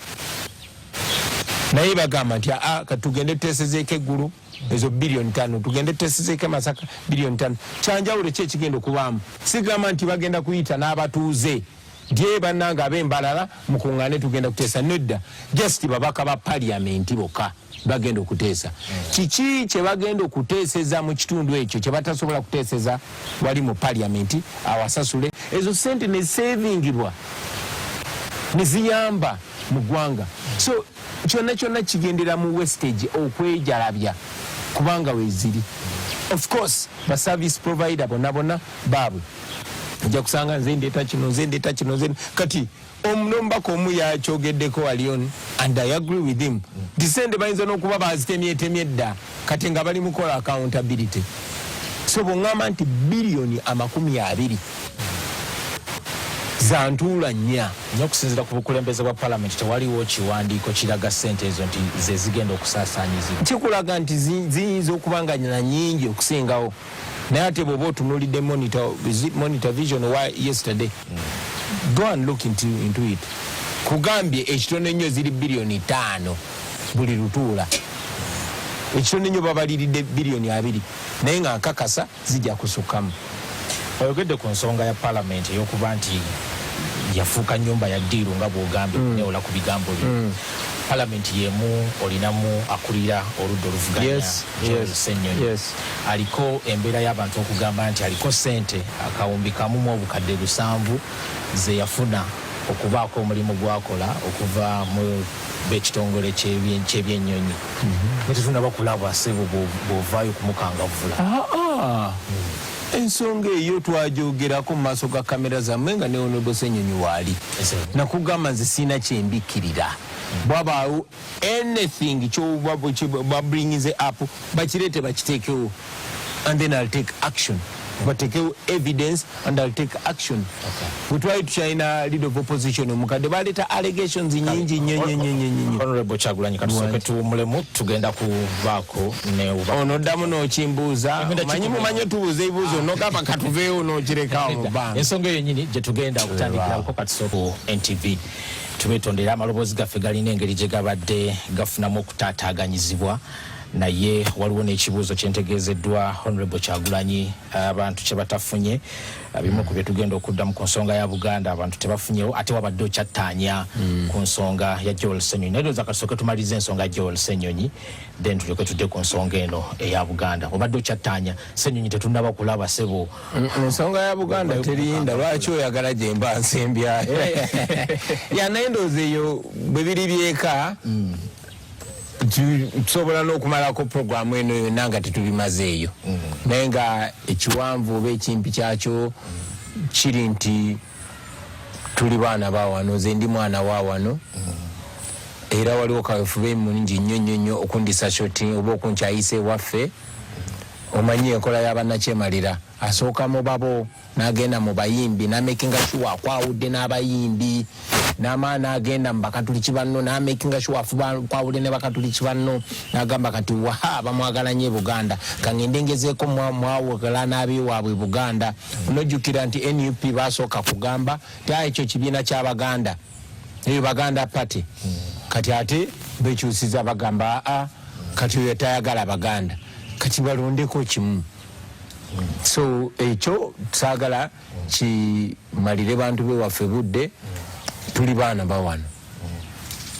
naye bagamba nti aa, katugende tuteesezeeko eggulu ezo 5 biliyoni, tugende tuteesezeeko e Masaka 5 biliyoni. Kyanjawulo ki ekigenda okubaamu? Sigamba nti bagenda kuyita n'abatuuze nti e bannanga ab'embalala mukuŋŋaane tugenda kuteesa. Nedda, just babaka ba parliament bokka bagenda okuteesa. Kiki kye bagenda okuteeseza mu kitundu ekyo kye batasobola kuteeseza wali mu parliament? Awasasule ezo sente ne savingibwa ne ziyamba mu ggwanga. So kyonna kyonna kigendera mu wastage, okwejalabya, kubanga weziri. Of course ba service provider bonna bonna baabwe ojja kusanga nze ndeeta kino, nze ndeeta kino, nze kati n'omubaka omu yakyogeddeko walion, and I agree with him, nti sente bayinza n'okuba bazitemyetemye dda, kati nga bali mukola accountability. So bweŋŋamba nti 20 biliyoni za ntuula 4. Naye okusinziira ku bukulembeze bwa palamenti, tewaliwo kiwandiiko kiraga ssente ezo nti ze zigenda okusaasaanyizibwa. Kikulaga nti ziyinza okuba nga na nyingi okusingawo, naye ate bw'oba otunuulidde Monitor Vision wa yesterday, go and look into it, kugambye ekitono ennyo ziri 5 biliyoni buli lutuula. Ekitono ennyo babaliridde 20 biliyoni, naye nga nkakasa zijja kusukkamu. Oyogedde ku nsonga ya palamenti ey'okuba nti yafuuka nyumba ya ddiiru, nga bw'ogambye okunewola ku bigambo byo. Palamenti y'emu olinamu akulira oludda oluvuganya, Joel Ssenyonyi. Aliko embeera y'abantu okugamba nti aliko ssente 1,700 ze yafuna okubaako omulimu gwakola okuva mu b'ekitongole ky'ebyennyonyi, naye tetunaba kulaba ssebo bw'ovaayo kumukangavvula. Aa, ensonga eyo twajogerako mu maaso ga kamera zammwe nga ne Honorable Ssenyonyi waali. Nakugamba nze siina kyembikkirira. Bwabaawo anything kyoba babringize up, bakireete bakiteekewo and then I'll take action. Batekewo evidence and I'll take action. Bwe twali tukyalina leader of opposition omukadde, baleeta allegations nyingi nnyo nnyo nnyo nnyo nnyo. Honorable Kyagulanyi, katusooke tuwummulemu, tugenda kuvaako ne Ono oddamu n'okimbuuza. Ngenda omanyi kikubuuza. Mumanyi otubuuza ebibuuzo nogamba katuveewo n'okirekawo mu bbanga. Ensonga eyo nyini gye tugenda okutandikirako. Katusooke ku NTV tubetondera, amaloboozi gaffe galina engeri gye gabadde gafunamu okutaataaganyizibwa, naye waliwo n'ekibuuzo kyentegeezeddwa Honorable Kyagulanyi abantu kye batafunye. Bimu ku bye tugenda okuddamu ku nsonga ya Buganda, abantu tebafunyewo, ate wabadde okyattaanya ku nsonga ya Joel Ssenyonyi. Naye ndowooza katusooke tumalirize ensonga ya Joel Ssenyonyi, then tulyoke tudde ku nsonga eno eya Buganda. Obadde okyattaanya Ssenyonyi, tetunnaba kulaba sebo. Ensonga ya Buganda terinda. Lwaki oyagala gyemba nsembyayo ya? Naye ndowooza eyo bwe biri byeka, tusobola n'okumalako programu eno yonna nga tetubimazeeyo, naye nga ekiwanvu oba ekimpi kyakyo kiri nti tuli baana ba wano. Nze ndi mwana wa wano, era waliwo kawefube mungi nnyo nnyo nnyo okundisa shoti oba okunkyayisa ewaffe. Omanyi enkola y'abannakyemalira, asooka mu babo n'agenda mu bayimbi, n'amakinga sure akwawudde n'abayimbi, n'amala n'agenda mu bakatuliki banno, n'amakinga sure afuba kwawudde ne bakatuliki banno, n'agamba kati waha bamwagala nnyo e Buganda, kangende ngezeeko mwawagala n'abeewaabwe e Buganda. Onojjukira nti NUP basooka kugamba nti "Ah, ekyo kibiina ky'Abaganda, eyo Baganda Party." Kati ate bekyusiza, bagamba aa, kati oyo tayagala Baganda. Kati balondeko kimu. So ekyo saagala kimalire bantu bewaffe budde. Tuli baana bawano,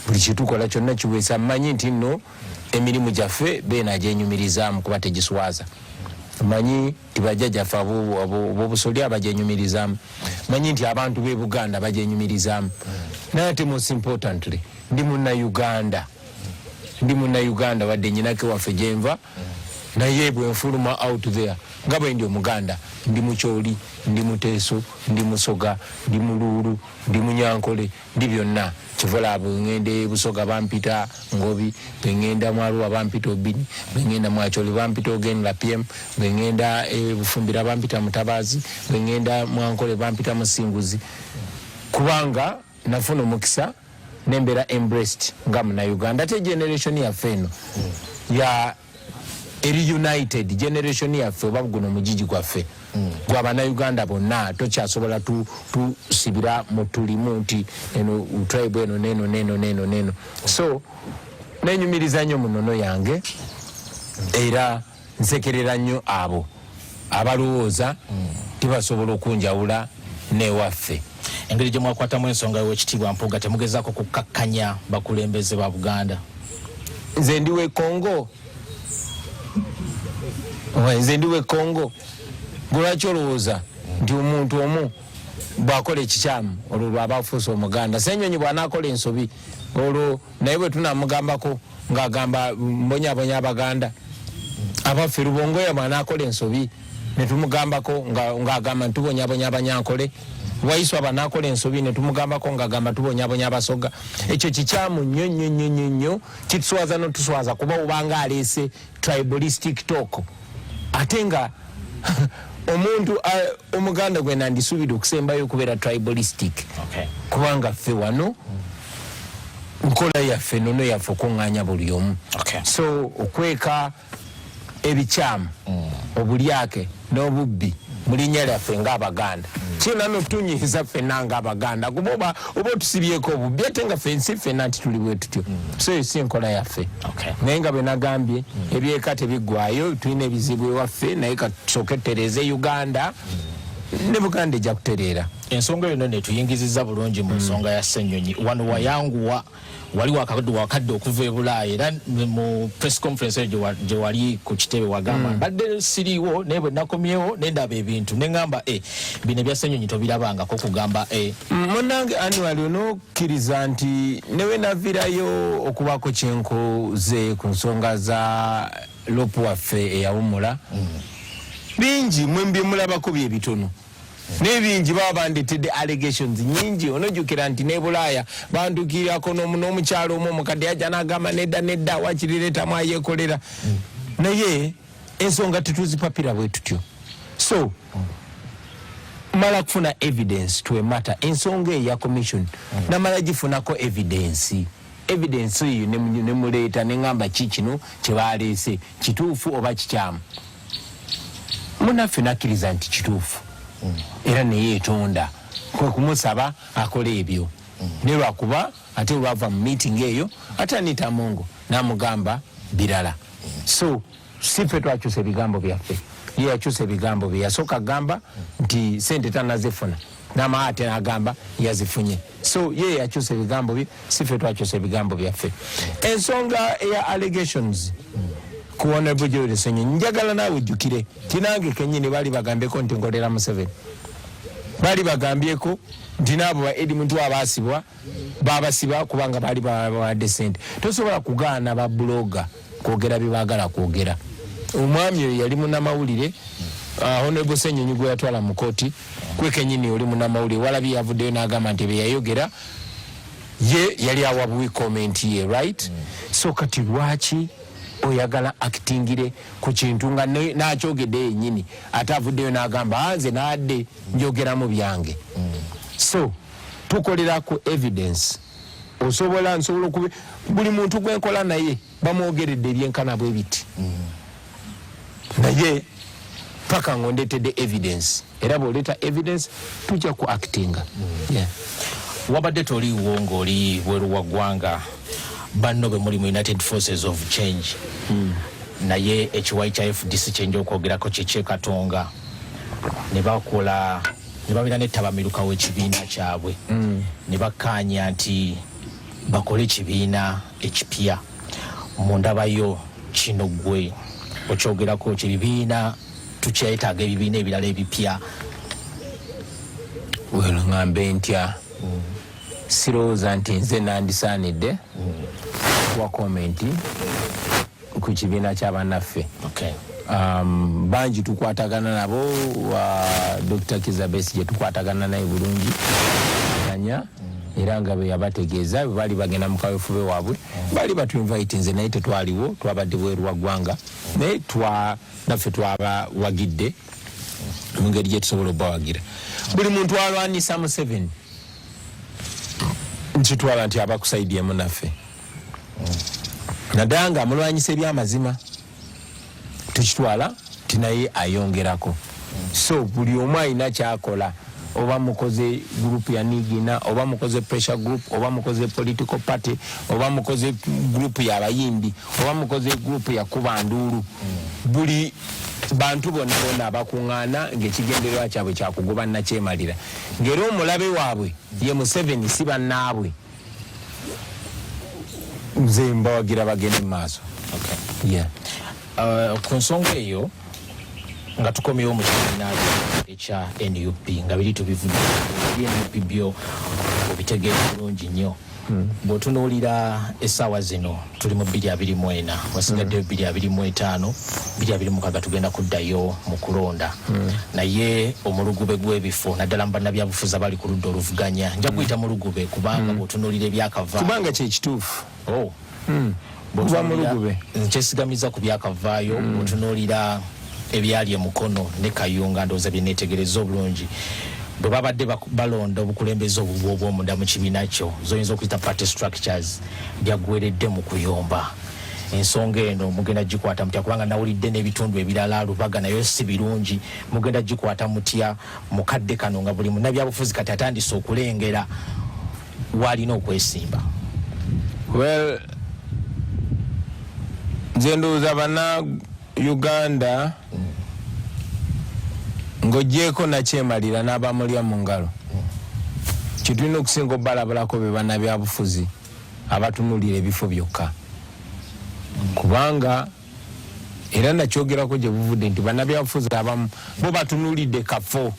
buli kyetukola kyonna kiweesa. Mmanyi nti nno emirimu gyaffe beena agyenyumirizaamu kuba tegiswaza. Manyi nti bajjajjaffe ab'obusolya bagyenyumirizaamu, manyi nti abantu b'e Buganda bagyenyumirizaamu, naye ate most importantly ndi Munnauganda, ndi Munnauganda wadde nyinako waffe gyenva, naye bwenfuluma out there nga bwe ndi Omuganda, ndi Mukyoli, ndi Muteeso, ndi Musoga, ndi Muluulu, ndi Munyankole, ndi byonna. Kivola bwengenda Busoga bampita Ngobi, bwengenda Mwaluwa bampita Obini, bwengenda Mwacholi bampita Ogen Lapiem, bwengenda Bufumbira bampita Mutabazi, bwengenda Mwankole bampita Musinguzi, kubanga nafuna omukisa nembeera embraced nga Munauganda. Ate generation yaffe eno ya eri united generation yaffe, oba guno omugigi gwaffe gwa Bannayuganda bonna, tokyasobola tusibira mu tulimu nti eno tribe, eno neno neno neno neno. So nenyumiriza nnyo mu nnono yange era nsekerera nnyo abo abalowooza tibasobola okunjawula newaffe. Engeri gye mwakwatamu ensonga y'Owekitiibwa Mpuuga, temugezaako kukakkanya bakulembeze ba Buganda? Nze ndi we Kongo? Nze ndi we Kongo? Lwaki olowooza nti omuntu omu bwakola ekikyamu olwo lwaba afuuse Omuganda? Senyonyi bwanakola ensobi olwo naye bwe tunamugambako ng'agamba mbonyabonya Abaganda? Abaffe, Rubongoya bwanakola ensobi netumugambako ng'agamba ntubonyabonya Abanyankole? Waiswa banakola ensobi netumugambako ng'agamba tubonyabonya Abasoga? Ekyo kikyamu nnyo nnyo nnyo nnyo nnyo, kituswaza notuswaza, kuba obanga aleese tribalistic talk, ate nga omuntu Omuganda gwe nandisuubira okusembayo okubeera tribalistic, kubanga ffe wano nkola yaffe, nono yaffe okuŋŋaanya buli omu. So okweka ebikyamu, obulyake n'obubbi mu linnya lyaffe ng'Abaganda kirina notunyiiza ffenna ng'Abaganda, kuba oba otusibyeko obubbi ate nga ffe nsi ffenna nti tuli bwe tutyo. So eyo si enkola yaffe. Naye nga bwe nagambye, ebyeka tebiggwayo, tulina ebizibu ewaffe, naye katusooke tutereeze Uganda ne Buganda ejja kutereera. Ensonga eyo nno netuyingizizza bulungi mu nsonga ya Ssenyonyi. Wano wayanguwa, wali wakadde okuva e Bulaaya, era mu press conference eyo gye wali ku kitebe wagamba, "Mbadde siriiwo, naye bwe nakomyewo nendaba ebintu neŋŋamba e bino ebya Ssenyonyi tobirabangako," kugamba e Munange Annual, onokkiriza nti newe navirayo okubaako kyenkoze ku nsonga za LOP waffe eyawumula, bingi mwe byemulabako bye bitono, naye bingi baba bandetedde allegations nyingi. Onojjukira nti ne Bulaaya bantukirako n'omukyalo omu omukadde yajja n'agamba nedda nedda, wakirireetamu ayeekolera, naye ensonga tetuzipapira bwe tutyo. So mala kufuna evidence twemata ensonga eya commission, namala gifunako evidence. Evidence eyo nemuleeta neŋŋamba ki kino kyebaleese kituufu oba kikyamu? Munaffe nakkiriza nti kituufu era neyeetonda, kwe kumusaba akole ebyo. Ne lwakuba ate olwava mu meeting eyo ate Anita Amongo n'amugamba birala. So si ffe twakyusa ebigambo byaffe, ye yakyusa ebigambo bye. Yasooka agamba nti sente tanazifuna, nama ate agamba yazifunye. So ye yakyusa ebigambo bye, si ffe twakyusa ebigambo byaffe. Ensonga eya allegations ku Honorable Joel Ssenyonyi, njagala naawe ojjukire tinange kenyini baali bagambeko nti nkolera Museveni, baali bagambyeko nti naabo ba Edi Muntu abaasibwa babasiba kubanga baali babawadde sente. Tosobola kugaana ba blogger kwogera bye baagala kwogera. Omwami oyo yali munamawulire, Honorable Ssenyonyi gwe yatwala mu kooti kwe kenyini oli munamawulire, walabye yavuddeyo n'agamba nti bye yayogera ye yali awa buwi comment ye, right? So kati lwaki oyagala actingire ku kintu nga n'akyogedde yennyini, ate avuddeyo n'agamba, "Ah, nze naadde njogeramu byange"? So tukolera ku evidence. Osobola, nsobola okubi buli muntu gwenkola naye bamwogeredde ebyenkana bwe biti, naye paka ng'ondetedde evidence, era bw'oleeta evidence tujja ku actinga, yeah. Wabadde toliiwo ng'oli bweru wa ggwanga, banno bwe muli mu United Forces of Change. Naye ekiwayi kya FDC kyenja okwogerako kyekyekatonga ne bakola ne babeera nettabamiruka w'ekibiina kyabwe ne bakkaanya nti bakole ekibiina ekipya. Mu ndabayo kino gwe okyogerako kyebibiina tukyetaaga ebibiina ebirala ebipya? Well, ŋŋambe ntya, sirowooza nti nze nandisaanidde kuwa comment ku kibiina ky'abannaffe. Bangi tukwatagana nabo, wa Dr. Kiza Besigye tukwatagana naye bulungi anya, era nga bwe yabategeeza bwe baali bagenda mu kawefube waabwe, baali batuinvite nze naye tetwaliwo, twabadde bweru wa ggwanga, naye naffe twabawagidde mu ngeri gye tusobola okubawagira. Buli muntu alwanisa Museveni nkitwala nti aba ku side emu naffe, naddala nga amulwanyisa ebyamazima, tukitwala nti naye ayongerako. So buli omu alina kyakola, oba mukoze group ya nigina, oba mukoze pressure group, oba mukoze political party, oba mukoze group yabayimbi, oba mukoze group ya kuba nduulu, buli bantu bonna bonna abakuŋŋaana ng'ekigendererwa kyabwe kyakugoba nakyemalira, ng'era omulabe waabwe ye Museveni, si bannaabwe, nze mbawagira bagende mu maaso. Yeah. Ku nsonga eyo nga tukomyewo mu kibiina ekya NUP, nga biri tubivudde, NUP byo obitegeera bulungi nnyo. Bw'otunuulira essaawa zino tuli mu 2024, wasigaddeyo 2025, 2026 tugenda kuddayo mu kulonda. Naye omulugube gw'ebifo, naddala mu bannabyabufuzi abali ku ludda oluvuganya, nja kuyita mulugube kubanga bw'otunuulira ebyakava Kubanga kyekituufu. Oh. Kuba mulugube. Nkyesigamiza ku byakavaayo. Bw'otunuulira ebyali emukono ne Kayunga, ndowooza bye neetegereza obulungi, bwe babadde balonda obukulembeze obubwo obw'omunda mu kibiina kyo, zoyinza okuyita party structures, byaggweredde mu kuyomba. Ensonga eno mugenda gikwata mutya? Kubanga nawulidde n'ebitundu ebirala, Lubaga nayo si birungi. Mugenda gikwata mutya mu kadde kano nga buli munnabyabufuzi kati atandise okulengera waalina okwesimba? Well, nze ndowooza bana Uganda, ng'ogyeko nakyemalira n'abamulya mu ngalo, kyetulina okusinga obalabulako be bannabyabufuzi abatunulira ebifo byokka, kubanga era nakyogerako gye buvudde nti bannabyabufuzi abamu bo batunulidde kafo.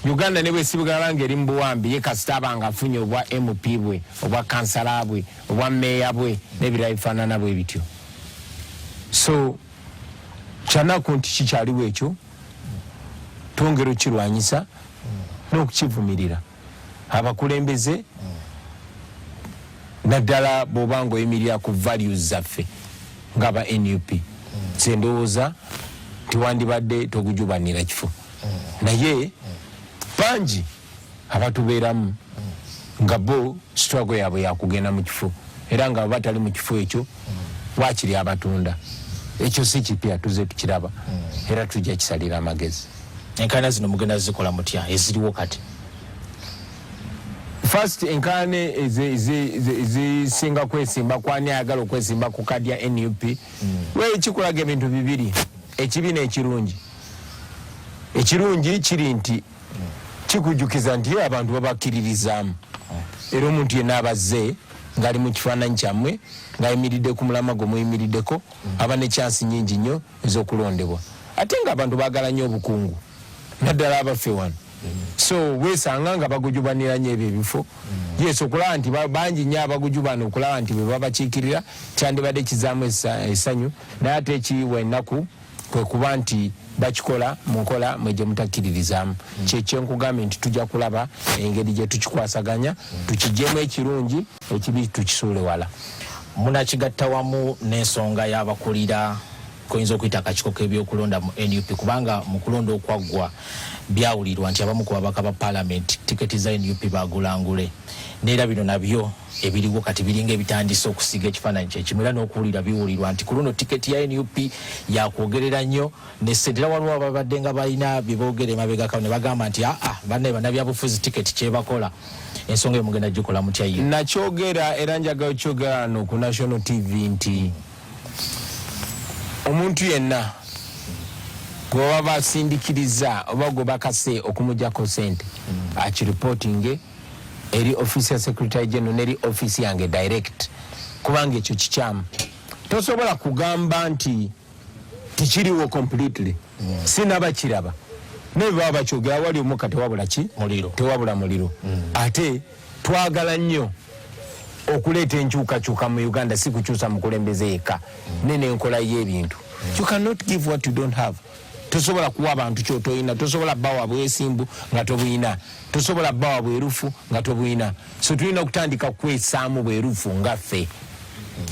Uganda ne bwesibugala nga eri mu buwambi, ye kasita aba nga afunye obwa MP bwe, obwa kansala bwe, obwa meeya bwe n'ebirala bifaanana bwe bityo. So kyanaku nti kikyaliwo ekyo, twongera okukirwanyisa n'okukivumirira. Abakulembeze, naddala bw'oba nga oyimirira ku values zaffe ng'aba NUP, nze ndowooza tiwandibadde togujubanira kifo, naye bangi abatubeeramu nga bo struggle yaabwe yakugenda mu kifo, era nga batali mu kifo ekyo wakiri abatunda. Ekyo si kipya, tuze tukiraba era tujja kisalira amagezi. Enkaana zino mugenda zikola mutya eziriwo kati? First, enkaana ezisinga kwesimba kwani ayagala okwesimba ku kadi ya NUP, we kikulaga ebintu bibiri, ekibi n'ekirungi. Ekirungi kiri nti kikujukiza nti ye abantu babakkiririzaamu, era omuntu yenna abazze ng'ali mu kifaananyi kyammwe, ng'ayimiridde ku mulama gwe muyimiriddeko, aba ne chance nyingi nnyo ez'okulondebwa. Ate ng'abantu baagala nnyo obukungu, naddala abaffe wano, so weesanga nga bagujubanira nnyo ebyo ebifo. Yes, okulaba nti bangi nnyo abagujubana okulaba nti bwe babakiikirira kyandibadde kizaamu essanyu, naye ate ekiwa ennaku kwe kuba nti bakikola mu nkola mwe gye mutakkiririzaamu. Kyekyenkugambye nti tujja kulaba engeri gye tukikwasaganya, tukigyemu ekirungi, ekibi tukisuule wala. Munakigatta wamu n'ensonga y'abakulira koyinza okuyita akakiiko k'ebyokulonda mu NUP? Kubanga mu kulonda okwaggwa byawulirwa nti abamu ku babaka ba paalamenti tiketi za NUP bagulangule, neera bino nabyo ebiriwo kati biringa ebitandise okusiiga ekifaananyi kyekimu, era n'okuwulira biwulirwa nti ku luno tiketi ya NUP yakwogerera nnyo ne ssente. Era waliwo ababadde nga balina bye boogera emabegako ne bagamba nti aa, bannaye bannabyabufuzi tiketi kyebakola. Ensonga eyo mugenda gikola mutya ye? Nakyogera era njagala okyogera wano ku national TV nti Omuntu yenna gwe baba basindikiriza oba gwe bakase okumugyako sente, akireportinge eri office ya Secretary General neri office yange direct, kubanga ekyo kikyamu. Tosobola kugamba nti tikiriwo completely. Sinaba kiraba, naye baba bakyogera wali omuka tewabula ki? Muliro. Tewabula muliro. Ate twagala nnyo okuleeta enkyukakyuka mu Uganda, si kukyusa mukulembeze yekka, ne nenkola y'ebintu. You cannot give what you don't have. Tosobola kuwa abantu kyotoyina. Tosobola bawa bwesimbu nga tobuyina. Tosobola bawa bwerufu nga tobuyina. So tulina okutandika kwesaamu bwerufu nga ffe.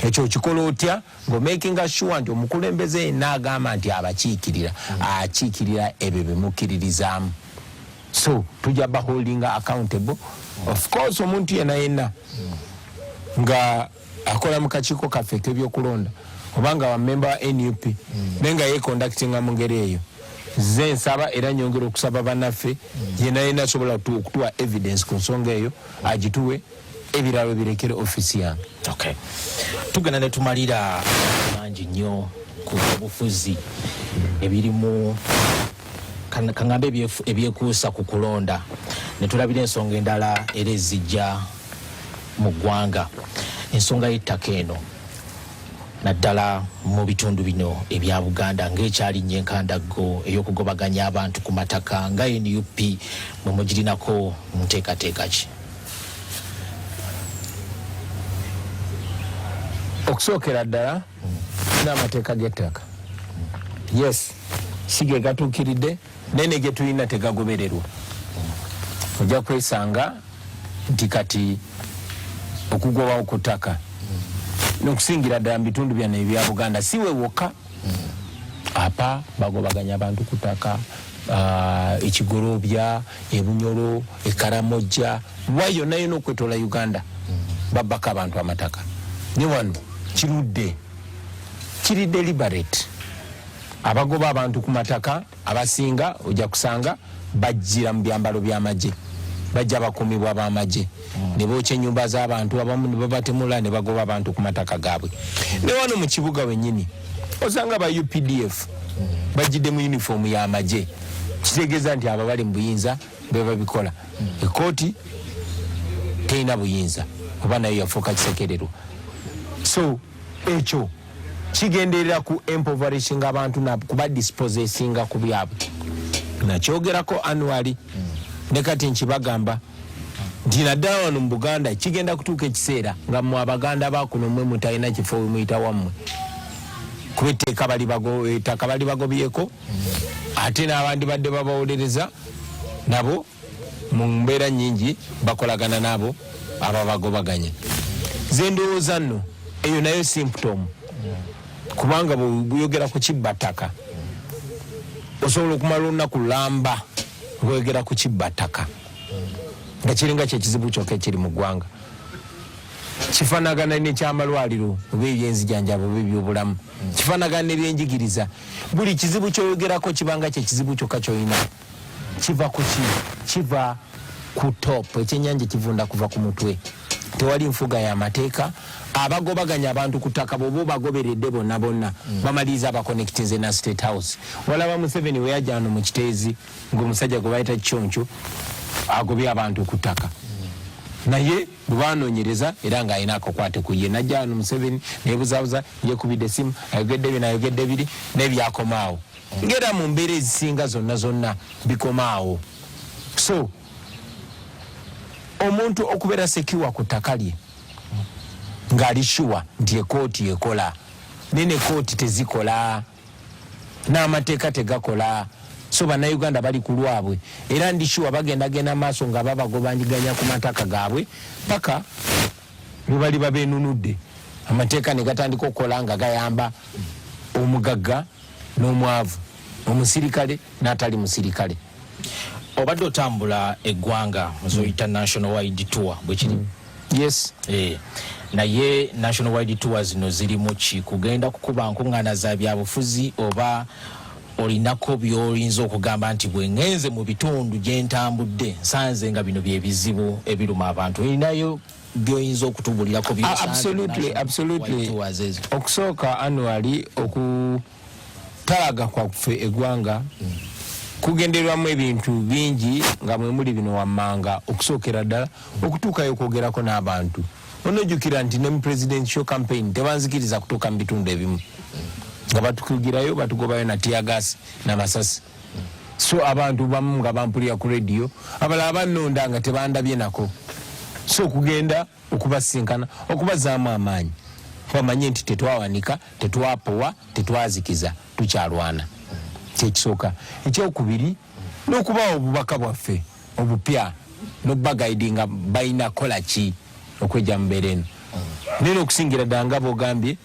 Ekyo okikola otya? Ng'omakinga sure nti omukulembeze yenna agamba nti abakiikirira, akiikirira ebyo bimukkiririzaamu. So tujja baholdinga accountable. Of course, omuntu yenna yenna nga akola mu kakiiko kaffe ek'ebyokulonda oba nga wamemba wa NUP, naye nga yeconductinga mu ngeri eyo, nze nsaba era nyongera okusaba bannaffe, yenna yenna asobola okutuwa evidence ku nsonga eyo agituwe, ebiralo birekere offisi yange. Okay. Tugenda ne tumalira mangi nnyo ku bufuzi ebirimu, kaŋŋambe ebyekuusa ku kulonda, ne tulabira ensonga endala era ezijja mu ggwanga, ensonga y'ettaka eno, naddala mu bitundu bino ebya Buganda ng'ekyalinnya enkandaggo ey'okugobaganya abantu ku mataka. Nga NUP mwe mugirinako mu nteekateeka ki? Okusookera ddala, n'amateeka g'ettaka, yes, si ge gatuukiridde, naye ne ge tulina tegagobererwa. Ojja kwesanga nti kati okugobawo ku ttaka, n'okusingira ddala mu bitundu byano ebya Buganda, si we wokka, apa bagobaganya abantu ku ttaka, ekigolobya, ebunyolo, ekaramojja, wa yonna yonna okwetola Uganda babbako abantu amataka. Ne wano kirudde kiri deliberate. Abagoba abantu ku mataka abasinga ojja kusanga bajjira mu byambalo by'amagye, bajja bakuumibwa b'amagye, ne bookya ennyumba z'abantu abamu, ne babatemula, ne bagoba abantu ku mataka gaabwe. Ne wano mu kibuga wennyini osanga ba UPDF bajjidde mu yunifoomu y'amagye, kitegeeza nti abo bali mu buyinza be babikola. Ekooti terina buyinza, oba nayo yafuuka kisekererwa. So ekyo kigenderera ku impoverishinga abantu na kuba dispossessinga ku byabwe. Nakyogerako annually, ne kati nkibagamba nti naddala wano mu Buganda kigenda kutuuka ekiseera nga mmwe Abaganda bakuno mmwe mutalina kifo we muyita wammwe, kuba etteeka ettaka bali bagobyeko, ate n'abandi badde babawolereza nabo mu mbeera nnyingi bakolagana n'abo ababagobaganya. Ze ndowooza nno eyo nayo symptom, kubanga bw'oyogera ku kibba ttaka osobola okumala olunaku lulamba ng'oyogera ku kibba ttaka nga kiringa kyekizibu kyokka ekiri mu ggwanga. Kifanagana nekyamalwaliro oba ebyenzijanjaba oba ebyobulamu, kifanagana nebyenjigiriza. Buli kizibu kyoyogerako kibanga kyekizibu kyokka kyolina. Kiva ku ki? Kiva ku top. Ekyenyanja kivunda kuva ku mutwe. Tewali nfuga y'amateeka. Abagobaganya abantu ku ttaka bw'oba obagoberedde bonna bonna, bamaliriza abakonectinze na State House. Walaba Museveni we yajja wano mu Kiteezi ng'omusajja gwe bayita Kiconco agobye abantu ku ttaka, naye bwe banoonyereza era ng'alina akakwate ku ye. Najja wano Museveni nebuzabuza, yekubidde essimu, ayogedde bino, ayogedde biri, naye byakomaawo ng'era mu mbeera ezisinga zonna zonna bikomaawo. So omuntu okubeera secure ku ttaka lye ng'ali sure nti ekooti ekola, naye ne kooti tezikola, n'amateeka tegakola. So Bannayuganda bali ku lwabwe, era ndi sure bagendagenda maaso nga babagobanyiganya ku mataka gaabwe paka lwe bali babenunudde, amateeka ne gatandika okukola nga gayamba omugagga n'omwavu, omusirikale n'atali musirikale. Obadde otambula eggwanga zoyita national wide tour, bwe kiri? Yes. Naye national wide tour zino zirimu ki? Kugenda kukuba nkuŋŋaana za byabufuzi, oba olinako by'oyinza okugamba nti bwe ŋŋenze mu bitundu gye ntambudde nsanze nga bino bye bizibu ebiruma abantu? Olinayo by'oyinza okutubulirako by'osanze mu Absolutely, national absolutely. wide tours ezo? Okusooka, annually oku Okutalaga kwaffe eggwanga kugenderwamu ebintu bingi nga mwe muli bino wammanga. Okusookera ddala, okutuukayo okwogerako n'abantu. Onojjukira nti ne mu presidential campaign tebanzikiriza kutuuka mu bitundu ebimu, nga batukugirayo batugobayo na teargas n'amasasi. So abantu bamu nga bampulira ku radio, abalala bannonda nga tebandabye nako. So okugenda okubasinkana, okubazaamu amaanyi, bamanye nti tetwawanika, tetwapowa, tetwazikiza, tukyalwana, kyekisooka. Ekyokubiri, n'okubawa obubaka bwaffe obupya nokubaguidinga balina kola ki okwejja mu mbeera eno. Naye n'okusingira ddala, nga bwogambye,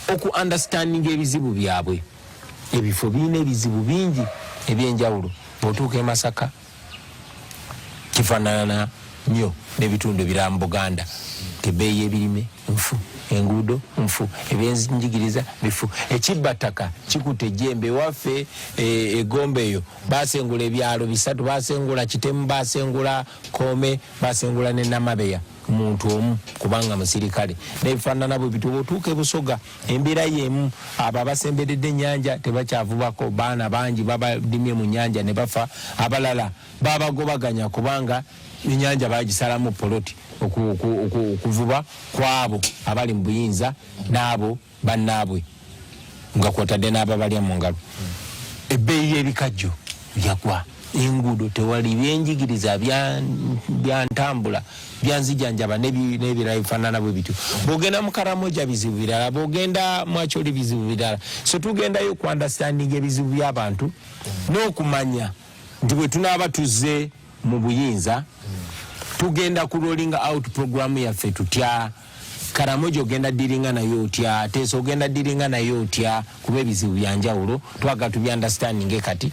oku understanding ebizibu byabwe. Ebifo birina ebizibu bingi ebyenjawulo. Bw'otuuka e Masaka kifaanana nnyo n'ebitundu ebirala mu Buganda. Ebbeeyi y'ebirime nfu, enguudo nfu, ebyenjigiriza bifu, ekibbattaka kikutte ejjembe. Ewaffe egombe eyo basengula ebyalo bisatu, basengula Kitemu, basengula Koome, basengula ne Namabeya, muntu omu kubanga musirikale, nebifaanana bwe bityo. Bwotuuka ebusoga embeera yemu. Abo abasemberedde ennyanja tebakyavubako, baana bangi babadimye mu nyanja ne bafa, abalala babagobaganya kubanga ennyanja bagisalamu poloti okuvuba kwabo abali mu buyinza n'abo bannaabwe, nga kwotadde n'ababalya mu ngalo. Ebbeeyi y'ebikajjo yagwa, enguudo tewali, byenjigiriza, byantambula, byanzijanjaba n'ebirala bifaanana bwe bityo. Bw'ogenda mu Karamoja bizibu birala, bw'ogenda mu Acholi bizibu birala. So tugendayo ku understanding ebizibu by'abantu n'okumanya nti bwe tunaaba tuzze mu buyinza tugenda ku rolling out programu yaffe tutya. Karamoja ogenda dealinga naye otya? Teso ogenda dealinga naye otya? Kuba ebizibu byanjawulo, twagala tuby understanding. Kati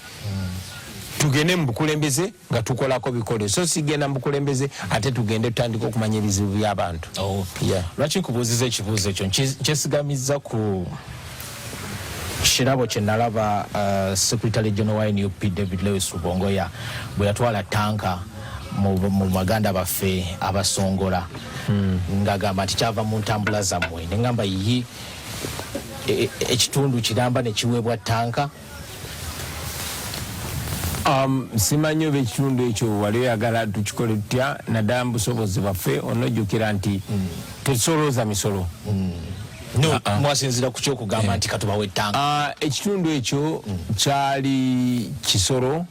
tugende mu bukulembeze nga tukolako bikole, so sigenda mu bukulembeze ate tugende tutandike okumanya ebizibu by'abantu. Oh. Yeah. Lwaki nkubuuziza ekibuuzo ekyo? Nkyesigamizza ku kirabo kye nalaba Secretary General wa NUP David Lewis Rubongoya bwe yatwala tanka mu baganda baffe abasongola, ng'agamba nti kyava mu ntambula zammwe. Neŋŋamba yi ekitundu kiramba ne kiweebwa tanka. Simanyi oba ekitundu ekyo wali oyagala tukikole tutya, naddala mu busobozi bwaffe. Onojjukira nti tetusolooza misolo. No, mwasinzira ku kyokugamba nti katubawe tanka? Ekitundu ekyo kyali kisoro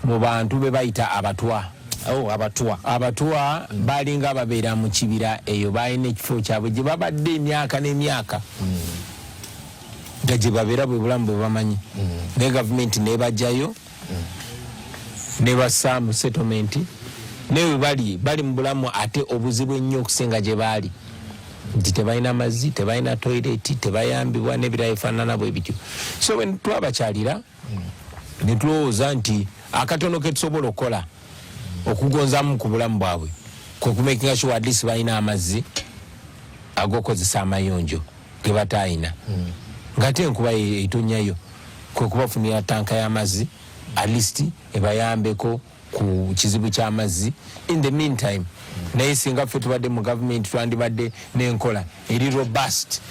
mu bantu be bayita Abatwa. Oh, Abatwa. Abatwa balinga ababeera mu kibira eyo, balina ekifo kyabwe gye babadde emyaka n'emyaka nga gye babeera, bwe bulamu bwe bamanyi. Naye gavumenti nebajjayo nebassa mu settlement, naye bwe bali bali mu bulamu ate obuzibu ennyo okusinga gye baali, nti tebalina mazzi, tebalina toilet, tebayambibwa n'ebirala bifaanana bwe bityo. So bwe twabakyalira ne tulowooza nti akatono ke tusobola okukola okugonzamu ku bulamu bwabwe kwe kumakinga sure at least balina amazzi ag'okukozesa amayonjo ge bataayina, ng'ate enkuba etonnyayo, kwe kubafunira tanka y'amazzi at least ebayambeko ku kizibu ky'amazzi in the meantime. Naye singa ffe tubadde mu gavumenti, twandibadde n'enkola eri robust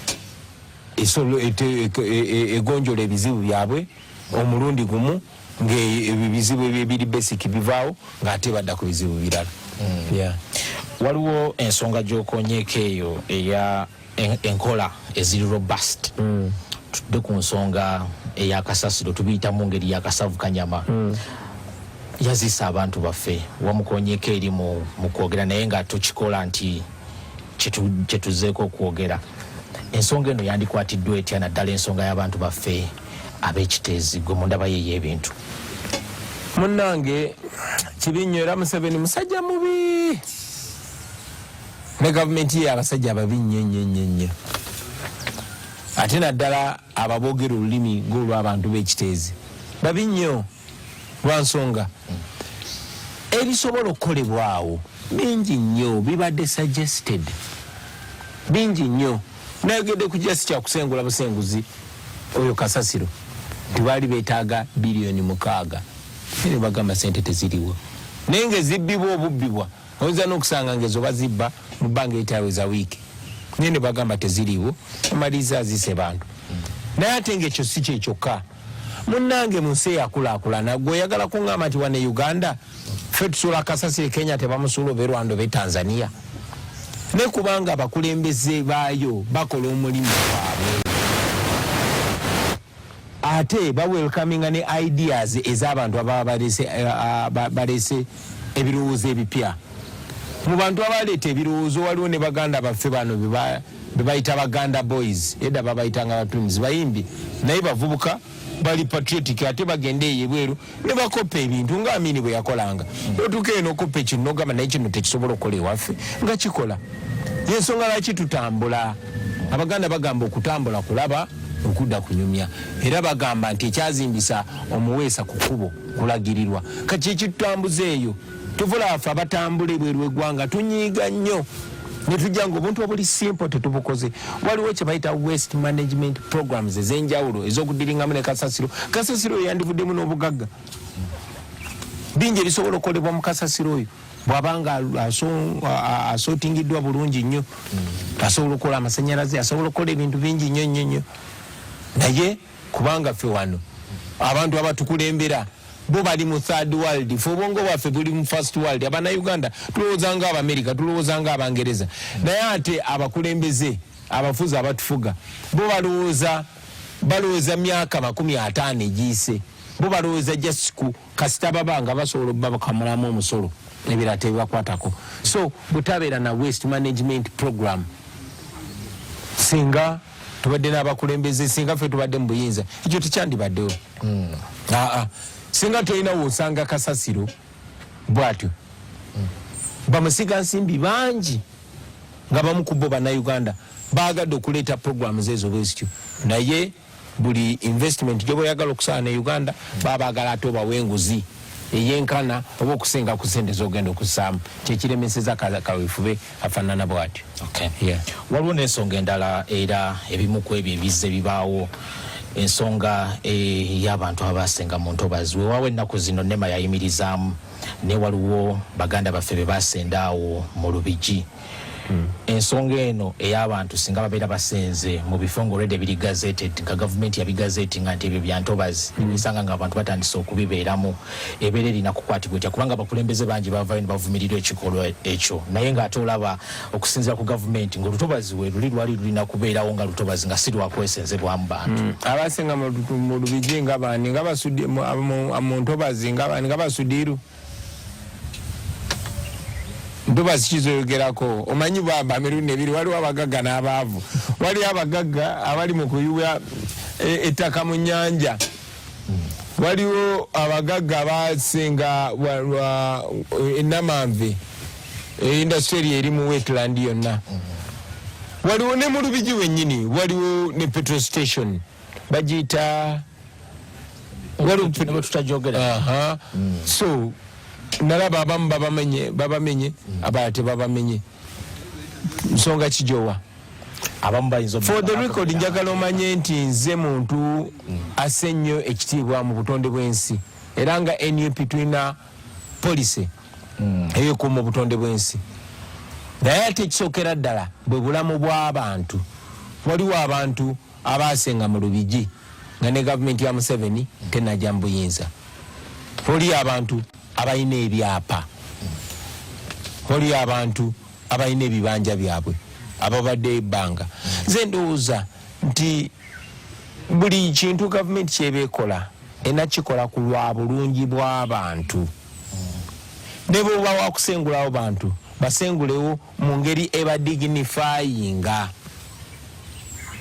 egonjola ebizibu byabwe omulundi gumu, ng'ebizibu ebiri basic bivaawo, ng'ate badda ku bizibu birala. Yeah. Waliwo ensonga gy'okonyeeko eyo eya enkola eziri robust. Tudde ku nsonga eyakasasiro, tubiyita mu ngeri yakasavu kanyama. Yaziisa abantu baffe, wamukonyeeko eri mu kwogera, naye nga tukikola nti kyetuzeeko okwogera. Ensonga eno yandikwatiddwa etya, naddala ensonga y'abantu baffe ab'Ekiteezi, gwe mu ndaba ye ey'ebintu? Munnange, kibi nnyo, era Museveni musajja mubi ne gavumenti ye, abasajja ababi nnyo nnyo nnyo nnyo, ate naddala ababoogera olulimi ng'olw'abantu b'Ekiteezi babi nnyo, lwa nsonga ebisobola okukolebwa awo bingi nnyo, bibadde suggested bingi nnyo. Nayogedde ku just kyakusengula busenguzi oyo kasasiro, nti baali beetaaga biliyoni 6, naye ne bagamba sente teziriwo, naye nga ezibbibwa obubbibwa oyinza n'okusanga nga ezo bazibba mu bbanga eritaweza wiiki, naye ne bagamba teziriiwo, amaliriza aziise bantu. Naye ate ngaekyo si kyekyokka. Munnange, mu nsi eyakulaakulana, gwe oyagala kuŋŋamba nti wane Uganda ffe tusuula kasasiro, Kenya tebamusuula, oba e Rwanda oba e Tanzania? Ne kubanga abakulembeze baayo bakola omulimu gwabwe, ate bawelcominga ne ideas ez'abantu ababa balese ebirowoozo ebipya. Mu bantu abaleeta ebirowoozo waliwo ne baganda baffe bano bebayita Baganda Boys. Edda babayitanga ba Twins, bayimbi naye bavubuka bali patriotic, ate bagenda eyo ebweru ne bakopa ebintu nga Amini bwe yakolanga. Otuuka eno okopa kino nogamba, naye kino tekisobola okukola ewaffe nga kikola. Yensonga lwaki tutambula. Abaganda bagamba okutambula kulaba, okudda kunyumya. Era bagamba nti ekyazimbisa omuweesa ku kkubo kulagirirwa. Kati ekitutambuza eyo, tuvula waffe abatambula ebweru w'eggwanga tunyiiga nnyo ne tujja nga obuntu obuli simple tetubukoze. Waliwo kye bayita waste management programs ez'enjawulo ez'okudiringamu ne kasasiro. Kasasiro oyo yandivuddemu n'obugagga. Bingi ebisobola okukolebwa mu kasasiro oyo bw'abanga asootingiddwa bulungi nnyo. Asobola okukola amasanyalaze, asobola okukola ebintu bingi nnyo nnyo nnyo. Naye kubanga ffe wano abantu abatukulembera bo bali mu third world, fe obwongo bwaffe buli mu first world. Abannayuganda tulowooza nga Abamerika, tulowooza nga Abangereza, naye ate abakulembeze abafuzi abatufuga bo balowooza myaka 50 egiyise. Bo balowooza just ku kasita baba nga basobola obubakamulamu omusolo, ebirala tebibakwatako. So butabeera na waste management program, singa tubadde n'abakulembeze, singa ffe tubadde mu buyinza, ekyo tekyandibaddewo. Aa, singa tolina woosanga kasasiro bwatyo, bamusiga nsimbi bangi nga bamu ku bo Bannayuganda baagadde okuleeta programs ezo bwe zityo. Naye buli investment gyoba oyagala okusala ne Uganda, baba baagala ate obawa enguzi eyenkana oba okusinga ku sente zogenda okussaamu. Kyekiremeseza kawefube afaanana bwatyo. Okay. Yeah. Waliwo n'ensonga endala era ebimu ku ebyo ebizze bibaawo, ensonga ey'abantu abasenga mu ntobazi. Weewaawo ennaku zino NEMA yayimirizaamu, naye waliwo baganda baffe be basenda awo mu Lubigi. Ensonga eno ey'abantu singa babeera basenze mu bifo nga already biri gazetted, nga gavumenti yabigazetinga nti ebyo bya ntobazi, nebisanga nga abantu batandise okubibeeramu, ebeera erina kukwatibwa etya? Kubanga abakulembeze bangi bavayo ne bavumirira ekikolwa ekyo, naye ng'ate olaba okusinziira ku gavumenti ng'olutobazi we luli lwali lulina kubeerawo nga lutobazi, nga si lwakwesenzebwamu bantu. Abasinga mu Lubigi nga bani? Nga basudi mu ntobazi nga bani? Nga basudiru? Ntobazi kizoyogerako, omanyi bamba mirundi ebiri: waliwo abagagga n'abaavu. Waliwo abagagga abali mu kuyuwa ettaka mu nyanja, waliwo abagagga abasenga enamanve, industry eri mu wetland yonna. Waliwo ne mu Lubigi wennyini, waliwo ne petrol station bagiyita waliwo tutajogera. Aha. So nalaba abamu babamenye, babamenye, abalala tebabamenye. Nsonga kijowa? Abamu bayinza For the record, njagala omanye nti nze muntu assa ennyo ekitiibwa mu butonde bw'ensi, era nga NUP tulina policy ey'okuuma obutonde bw'ensi. Naye ate ekisookera ddala bwe bulamu bw'abantu. Waliwo abantu abaasenga mu Lubigi nga ne gavumenti ya Museveni tenajja mu buyinza. Waliyo abantu abalina ebyapa, waliyo abantu abalina ebibanja byabwe ababadde ebbanga. Nze ndowooza nti buli kintu gavumenti kyeba ekola enakikola ku lwa bulungi bw'abantu. Ne bwoba wakusengulawo bantu, basengulewo mu ngeri ebadignifyinga,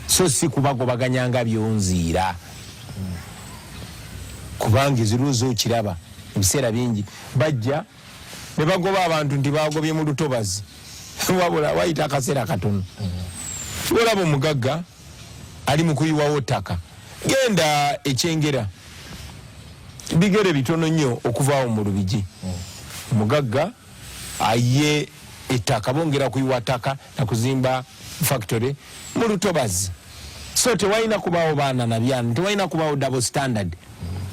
so si kubagobaganya nga byonziira, kubanga eziruuza okiraba ebiseera bingi bajja ne bagoba abantu nti bagobye mu lutobazi, wabula wayita akaseera katono olaba omugagga ali mu kuyiwawo ttaka. Genda Ekyengera, bigere bitono nnyo okuvaawo mu Lubigi, omugagga aye ettaka, bongera kuyiwa ttaka nakuzimba factory mu lutobazi. So tewalina kubaawo baana nabyana, tewalina kubaawo double standard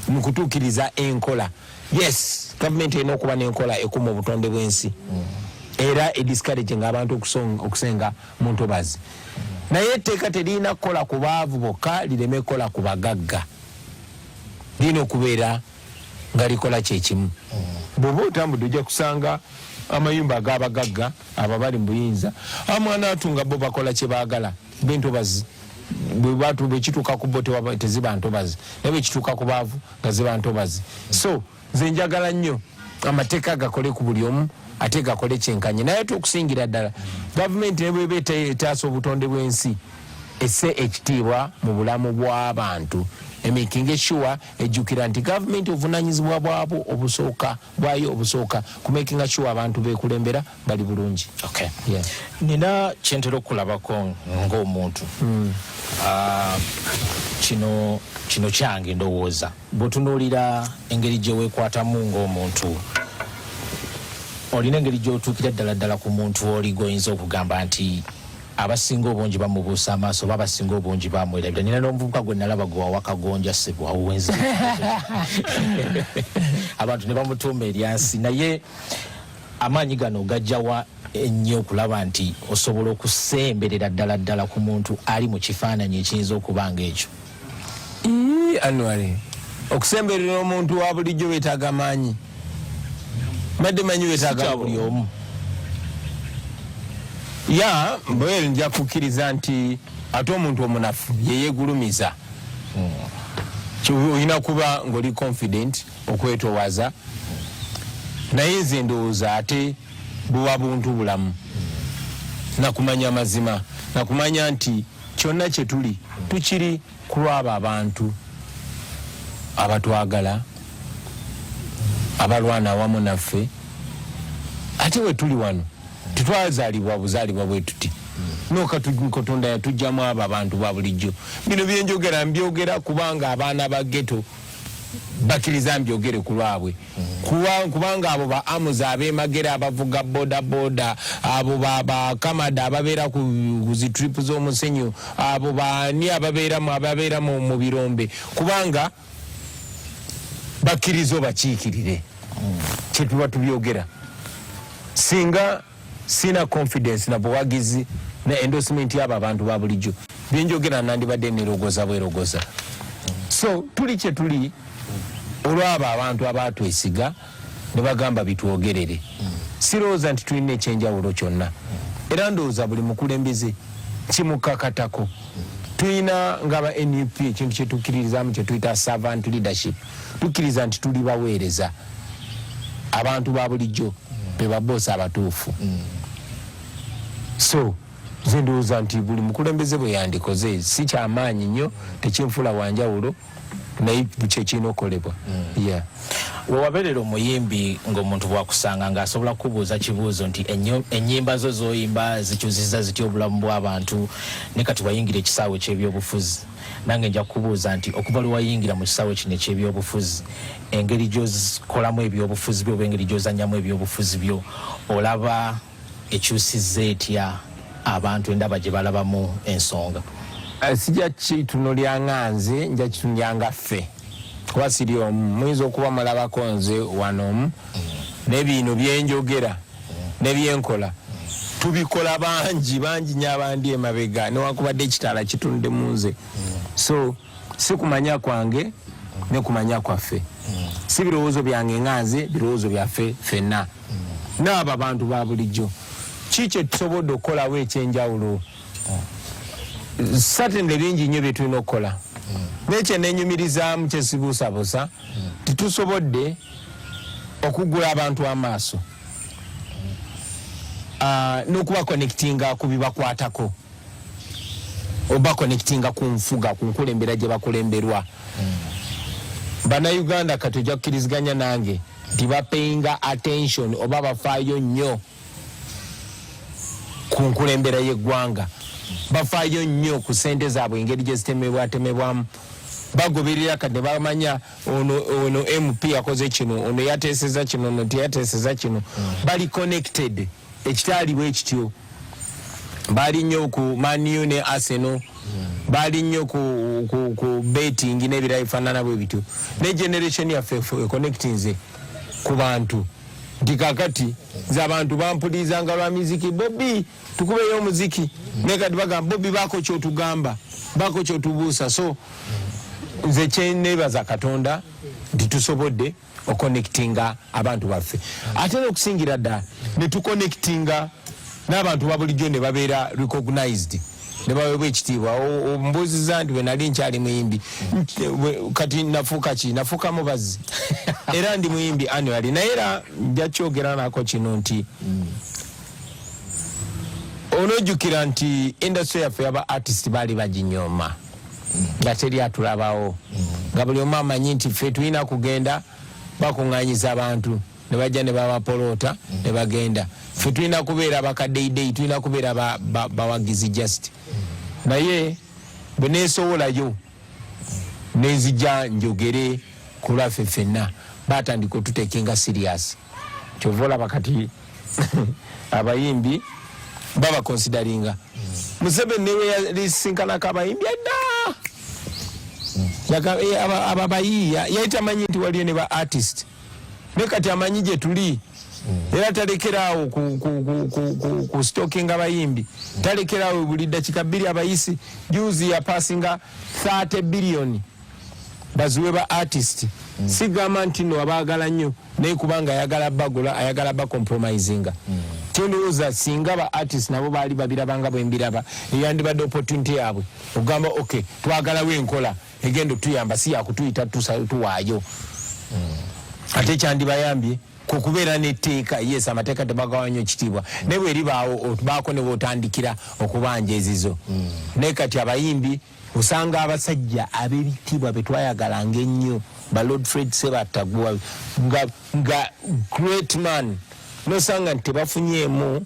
mu kutuukiriza enkola. Yes, gavumenti erina okuba n'enkola ekuma obutonde bw'ensi era ediscouraging abantu okusenga mu ntobazi, naye etteeka teririna kukola ku baavu bokka, lireme kukola ku bagagga. Lirina okubeera nga likola kyekimu. Bw'oba otambudde ojja kusanga amayumba ag'abagagga abo abali mu buyinza, amwana atu nga bo bakola kye baagala, bo entobazi bwe kituuka ku bo teziba ntobazi, naye bwe kituuka ku baavu nga ziba ntobazi. So nze njagala nnyo amateeka gakole ku buli omu ate gakole kyenkanye, naye ate okusingira ddala gavumenti ne bweba etaasa obutonde bw'ensi esse ekitiibwa mu bulamu bw'abantu, emakinge sure ejjukira nti gavumenti obuvunanyizibwa bwabwo obusooka bwayo obusooka ku makinga sure abantu bekulembera bali bulungi. Okay. Yeah. Nina kyentera okukulabako ng'omuntu kino kyange ndowooza bw'otunuulira engeri gye weekwatamu ng'omuntu, olina engeri gy'otuukira ddala ddala ku muntu oli gw'oyinza okugamba nti abasinga obungi bamubuusa amaaso oba abasinga obungi bamwerabira. Nina n'omuvubuka gwe nalaba gwe wawa kagonja ssebo awuwenzi abantu ne bamutuuma eryansi, naye amaanyi gano gajjawa ennyo okulaba nti osobola okusemberera ddala ddala ku muntu ali mu kifaananyi ekiyinza okuba nga ekyo? Anuary, okusemberera omuntu wa bulijjo beetaaga maanyi, mbadde manyi beetaaga buli omu. Ya bwe nja kukkiriza nti ate omuntu omunafu yeyeegulumiza. Olina kuba ng'oli confident okwetowaza, naye nze ndowooza ate buba buntu bulamu nakumanya amazima, nakumanya nti kyonna kye tuli tukiri ku lw'abo abantu abatwagala, abalwana awamu naffe. Ate we tuli wano tetwazaalibwa buzaalibwa bwe tuti, nokatonda yatugyamu abo abantu ba bulijjo. Bino byenjogera mbyogera kubanga abaana ba ghetto bakkiriza mbyogere ku lwabwe, kubanga abo ba amuza ab'emagere abavuga boda boda, abo ba kamada ababeera ku zi trip z'omusenyu, abo baani ababeera mu birombe, kubanga bakkiriza obakiikirire kyetuba tubyogera. Singa sina confidence na buwagizi na endorsement y'abo abantu ba bulijjo, byenjogera nandibadde nerogoza bwerogoza. So tuli kye tuli olw'abo abantu abatwesiga ne bagamba bitwogerere. Sirowooza nti tulina ekyenjawulo kyonna, era ndowooza buli mukulembeze kimukakatako. Tulina ng'aba NUP ekintu kyetukkiririzaamu kyetuyita servant leadership. Tukkiriza nti tuli baweereza, abantu ba bulijjo be baboosi abatuufu. So nze ndowooza nti buli mukulembeze bwe yandikoze si kyamaanyi nnyo, tekinfuula wanjawulo, naye kyekirina okukolebwa. Yeah. Wewabeerera omuyimbi ng'omuntu bwakusanga ng'asobola kukubuuza kibuuzo nti ennyimba zo z'oyimba zikyusizza zitya obulamu bw'abantu, ne kati wayingira ekisaawe eky'ebyobufuzi, nange nja kukubuuza nti okuva lwe wayingira mu kisaawe kino eky'ebyobufuzi, engeri gy'okolamu ebyobufuzi byo oba engeri gy'ozannyamu ebyobufuzi byo, olaba ekyusizza etya abantu endaba gye balabamu ensonga? Sijja kitunulya nga nze, nja kitunulya nga ffe, kuba siri omu. Muyinza okuba mulabako nze wano omu, naye bino byenjogera ne byenkola tubikola bangi bangi nnyo abandi emabega, newankubadde ekitaala kitunudde mu nze. So si kumanya kwange ne kumanya kwaffe, si birowoozo byange nga nze, birowoozo byaffe ffenna n'abo abantu ba bulijjo. Ki kye tusobodde okukolawo ekyenjawulo? Certainly bingi nnyo bye tulina okukola, naye kye nenyumirizaamu kyesibuusabuusa titusobodde okugula abantu amaaso n'okubakonectinga ku bibakwatako, obakonectinga ku nfuga, ku nkulembera gye bakulemberwa. Bannayuganda kati ojja kukkiriziganya nange nti bapayinga attention oba bafaayo nnyo ku nkulembera y'eggwanga, bafaayo nnyo ku ssente zaabwe engeri gye zitemebwatemebwamu, bagoberera kati ne bamanya ono MP yakoze kino, ono yateeseza kino, ono teyateeseza kino. Bali connected, ekitaali bwe kityo. Baali nnyo ku Man U ne Arsenal, baali nnyo ku betting n'ebirala bifaanana bwe bityo, ne generation yaffe econnectinze ku bantu nti kakati nze abantu bampulirizanga lwa miziki, Bobi tukubeyo omuziki, naye kati bagamba Bobi baako kyotugamba, baako kyotubuusa. So Nze kyenebaza Katonda nti tusobodde oconnectinga abantu baffe, ate n'okusingira ddala ne tuconnectinga n'abantu ba bulijjo ne babeera recognized, ne baweebwa ekitiibwa. Mbuuziza nti bwe nali nkyali muyimbi, kati nafuuka ki? Nafuuka mubazzi, era ndi muyimbi annually. Naye era nja kyogera nako kino nti onojjukira nti industry yaffe yaba artist baali baginyooma nga teri atulabawo, nga buli omu amanyi nti ffe tulina kugenda bakuŋŋanyiza abantu ne bajja ne babapoloota ne bagenda. Ffe tulina kubeera bakadeideyi, tulina kubeera bawagizi just. Naye bwe neesowolayo nenzija njogere ku lwaffe ffenna, batandika otutekinga serious. Kyova olaba kati abayimbi babaconsideringa. Museveni newe yalisinkanako abayimbi edda, aba bayiiya, yali tamanyi nti waliyo ne ba artist, ne kati amanyi gye tuli. Era talekeraawo ku stalkinga bayimbi, talekeraawo buli dakika 2 abayisi. Juzi yapasinga 30 billion baziwe ba artist. Sigamba nti no abaagala nnyo, naye kubanga ayagala bagula, ayagala bacompromisinga. Kyendowooza, singa ba artist nabo baali babirabanga bwembiraba, eyandibadde opportunity yaabwe okugamba, "Ok, twagalawo enkola egenda otuyamba, si yakutuyita tuwaayo." Ate kyandibayambye kukubeera netteeka. Yes, amateeka tebagawa nnyo ekitiibwa, naye bweribaawo obaako ne bwotandikira okubanja ezizo. Naye kati abayimbi osanga abasajja ab'ebitiibwa betwayagalanga ennyo, ba Lord Fred Sebatta nga great man, nosanga nti tebafunyeemu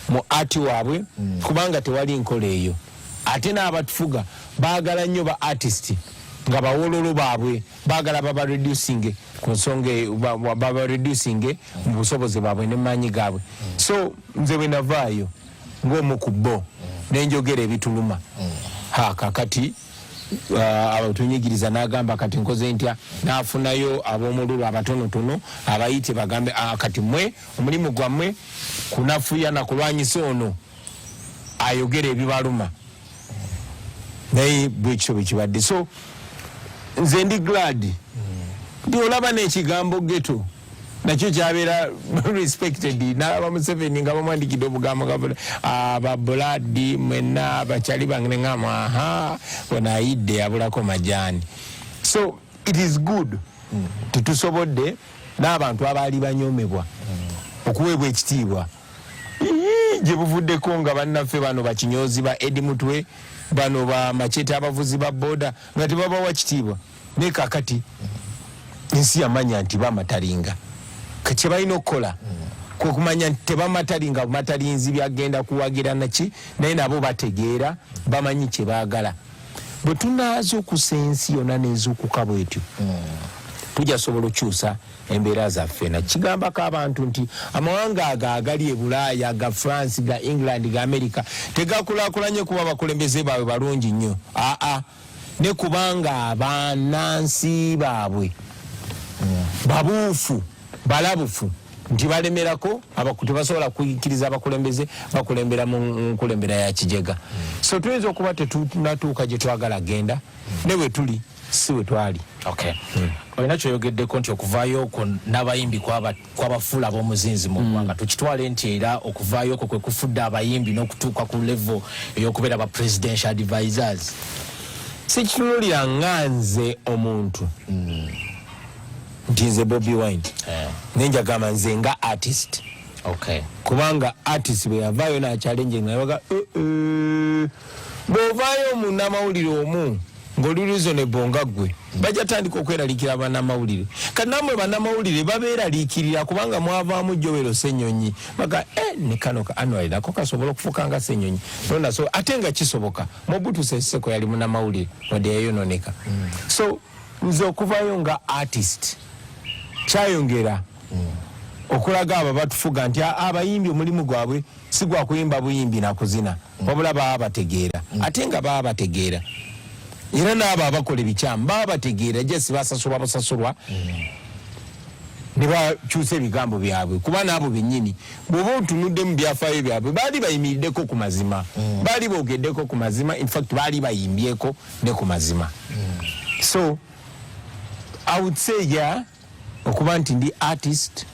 mu ati waabwe kubanga tewali nkola eyo. Ate n'abatufuga baagala nnyo ba artist nga bawololo baabwe, baagala babareducinge ku nsonga eyo, babareducinge mu busobozi bwabwe nemaanyi gaabwe. So nze bwe navaayo ng'omu ku bo nenjogera ebituluma, ha, kakati abatunyigiriza n'agamba, "Kati nkoze ntya?" N'afunayo ab'omululu abatonotono abayite bagambe, "Ah, kati mmwe omulimu gwammwe kunafuya na kulwanyisa ono ayogera ebibaluma." Naye bwekityo bwekibadde. So nze ndi glad nti olaba n'ekigambo ghetto nakyo kyabeera respected. Nalaba Museveni nga bamwandikidde obugambo nga ababuladi mwenna bakyali bange, neŋama, aha, ono ayidde abulako majaani. So it is good tetusobodde n'abantu abaali banyomebwa okuweebwa ekitiibwa. Ii, gye buvuddeko nga bannaffe bano bakinyozi ba Edi Mutwe, bano ba Machete, abavuzi ba boda, nga tebabawa kitiibwa. Naye kakati ensi yamanya nti bamatalinga. Kye balina okukola kwe kumanya nti tebamatalinga bumatalinzi byagenda kuwagira naki, naye nabo bategeera, bamanyi kye baagala. Bwe tunaazuukusa ensi yonna nezuukuka bwetyo, tujja sobola okukyusa embeera zaffe. Nakigambako abantu nti amawanga ago agali e Bulaaya, ga France, ga England, ga America, tegakulaakulanye kuba abakulembeze baabwe balungi nnyo, aa, ne kubanga abanansi baabwe babuufu, balabufu nti balemerako, tebasobola kuyikiriza abakulembeze bakulembera mu nkulembera ya kijega. So tuyinza okuba tetunatuuka gye twagala genda, ne bwe tuli si bwe twali. Okay. Olina kyoyogeddeko nti okuvaayo okwo n'abayimbi kwabafuula ab'omuzinzi mu ggwanga. Tukitwale nti era okuvaayo okwo kwe kufudde abayimbi n'okutuuka ku level ey'okubeera ba presidential advisors? Sikitunulira nga nze omuntu nti nze Bobi Wine, naye njagamba nze nga artist, kubanga artist bwe yavaayo nachallenge nga yabaga, bw'ovaayo munnamawulire omu ng'oli reasonable nga ggwe, bajja tandika okweraliikira bannamawulire. Kati nammwe bannamawulire babeeraliikirira kubanga mwavaamu Joel Ssenyonyi, baga eh, ne kano ka Anuali nako kasobola okufuuka nga Ssenyonyi nona. So ate nga kisoboka. Mobutu Sese Seko yali munnamawulire wadde yayononeka. So nze okuvaayo nga artist kyayongera okulaga abo batufuga nti abayimbi omulimu gwabwe si gwa kuyimba buyimbi nakuzina, wabula baba bategeera. Ate nga baba bategeera, era n'abo abakola ebikyamu baba bategeera, just basasulwa busasulwa ne bakyusa ebigambo byabwe. Kuba n'abo bennyini bw'oba otunudde mu byafaayo byabwe, baali bayimiriddeko ku mazima, baali boogeddeko ku mazima, infact baali bayimbyeko ne ku mazima. So I would say, yeah, okuba nti ndi artist,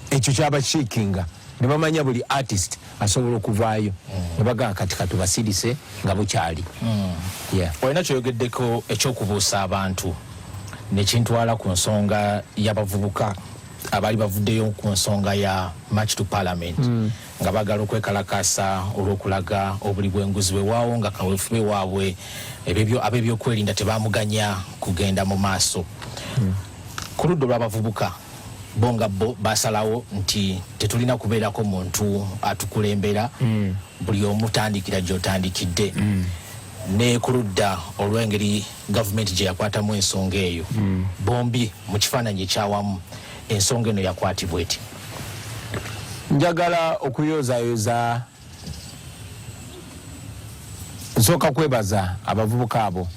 ekyo kyabashakinga ne bamanya buli artist asobola okuvaayo ne bagamba kati katubasirise nga bukyali. Yeah. Olina kyoyogeddeko ekyokubuusa abantu, nekintwala ku nsonga y'abavubuka abaali bavuddeyo ku nsonga ya March to Parliament, nga baagala okwekalakasa olw'okulaga obuli bw'enguzi bwewaawo nga kaweefube waabwe ab'ebyokwerinda tebamuganya kugenda mu maaso. Ku ludda olw'abavubuka, bo nga bo basalawo nti tetulina kubeerako muntu atukulembera, buli omu tandikira gy'otandikidde, ne ku ludda olw'engeri gavumenti gye yakwatamu ensonga eyo, bombi mu kifaananyi ekyawamu ensonga eno yakwatibwa eti? Njagala okuyozayoza. Nsooka kwebaza abavubuka abo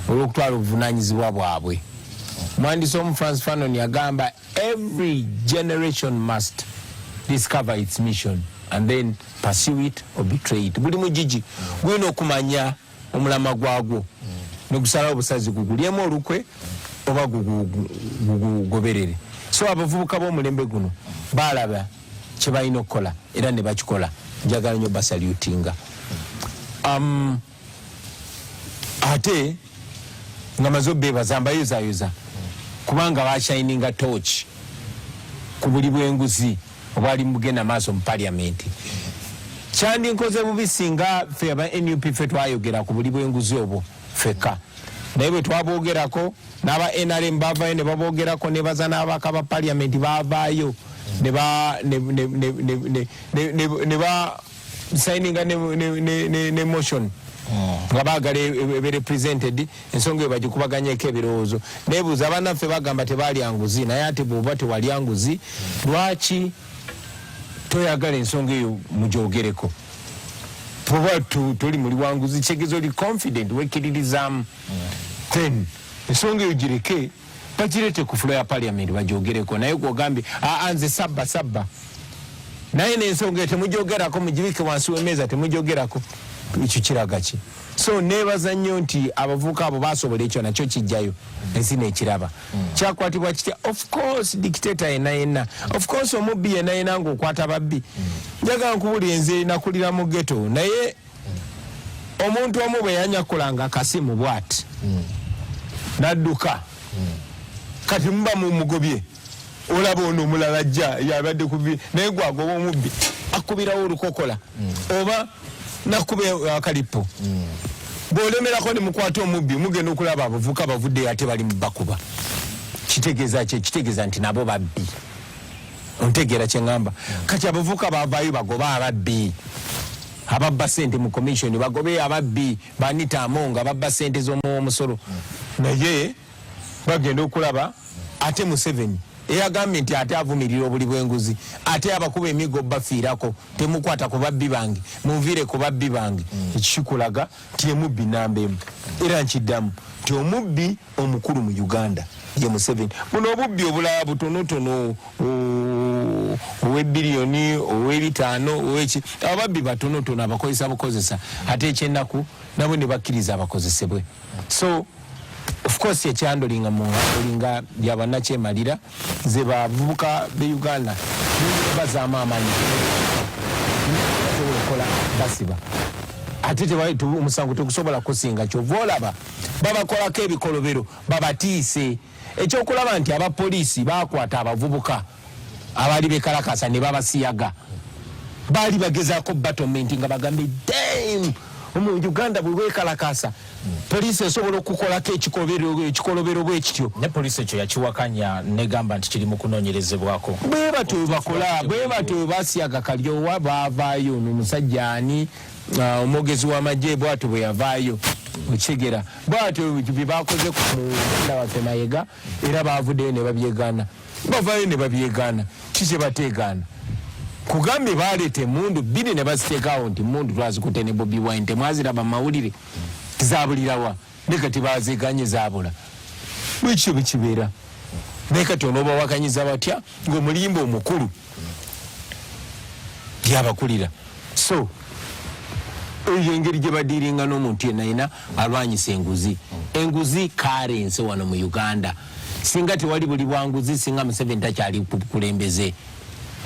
olw'okutwala obuvunanyizibwa bwabwe. Omuwandiisi omu, Frantz Fanon, yagamba, "Every generation must discover its mission and then pursue it or betray it." Buli mugigi gulina okumanya omulama gwagwo negusalawo obusazi gugulyemu olukwe oba gugugoberere. So abavubuka b'omulembe guno balaba kyebalina okukola era ne bakikola. Njagala nnyo basalutinga. Ate nga maze obebaza, mbayozayoza kubanga bashininga torch ku buli bwenguzi obwali mugenda maaso mu paliamenti. Kyandinkoze bubi singa ffe aba NUP ffe twayogera ku buli bwenguzi obwo fekka, naye bwe twabwogerako n'aba NRM bavaayo ne babwogerako, nebaza n'ababaka ba paliamenti bavaayo ne ba ne ba signinga ne motion nga baagala ebe represented, ensonga eyo bagikubaganyeko ebirowoozo. Nebuuza, abannaffe bagamba tebalya nguzi, naye ate bwoba tewalya nguzi, lwaki toyagala ensonga eyo mugyogereko? Bwoba toli muli wanguzi, kitegeeza oli confident, wekkiririzaamu, then ensonga eyo gireke bagirete ku floor ya parliament bagyogereko. Naye gwogambye, "Aa, nze sabba sabba," naye n'ensonga eyo temugyogerako, mugibike wansi w'emmeeza, temugyogerako, ekyo kiraga ki? So neebaza nnyo nti abavubuka abo basobola ekyo nakyo kijjayo ensi nekiraba kyakwatibwa kitya. Of course dictator yenna yenna, of course omubbi yenna yenna ngaokwata babbi. Njagala nkubulira, nze nakulira mu ghetto, naye omuntu omu bwe yanyakulanga akasimu bwati nadduka, kati muba mumugobye, olaba ono omulala ajja yabadde kubi, naye gwagoba omubbi akubirawo olukokola oba nakuba akalipo. Bw'olemerako ne mukwata omubbi, mugenda okulaba abavubuka bavuddeyo ate bali mubakuba. Kitegeeza ki? Kitegeeza nti nabo babbi. Ontegeera kyeŋŋamba? Kati abavubuka bavaayo bagoba ababbi ababba sente mu commission, bagobe ababbi ba Anita Among ababba sente z'omuwomusolo, naye bagenda okulaba ate Museveni eyagambye nti ate avumirira obuli bw'enguzi, ate abakuba emigo bafiirako, "Temukwata ku babbi bange, munviire ku babbi bange." Ekikikulaga nti emubbi namba emu, era nkiddamu nti omubbi omukulu mu Uganda ye Museveni. Buno obubbi obulala butonotono, ow'ebiriyoni, ow'ebitaano, oweki, ababbi batonotono abakozesa bukozesa, ate ekyenaku nabo ne bakkiriza abakozesebwe. So of course ekyandolinga mu olinga byabanakyemalira, nze bavubuka be Uganda bazaamu amaanyi, sobola okukola basiba ate omusango tegusobola kusinga. Kyova olaba babakolako ebikolobero, babatiise. Ekyokulaba nti abapoliisi bakwata abavubuka abaali bekalakasa ne babasiyaga, baali bagezaako batomenti nga bagambe dam mu Uganda bwe wekalakasa poliisi esobola okukolako ekikolobero bwe kityo. Ne poliisi ekyo yakiwakanya negamba nti kiri mu kunoonyerezebwako. Bwe batyo bwe bakola, bwe batyo bwe basiyaga Kalyowa. Baavaayo nomusajja ani, omwogezi w'amagye, bwatyo bwe yavaayo okitegeera, bwatyo bye bakoze ku muganda waffe Mayega, era bavuddeyo ne babyegaana, bavaayo ne babyegaana. Ki kye bateegaana? Kugambye baleeta emundu bbiri ne baziteekaawo nti mundu twazikutte ne Bobi Wine, temwaziraba mawulire? Zabulirawa? Ne kati bazeganye zabula. Bwekityo bwekibeera. Naye kati onoobawakanyiza batya ng'omulimba omukulu yabakulira? So Eyo engeri gye badiiringa n'omuntu yenna yena alwanyisa enguzi. Enguzi karense wano mu Uganda. Singa tewali buli bwanguzi, singa Museveni takyali ku bukulembeze.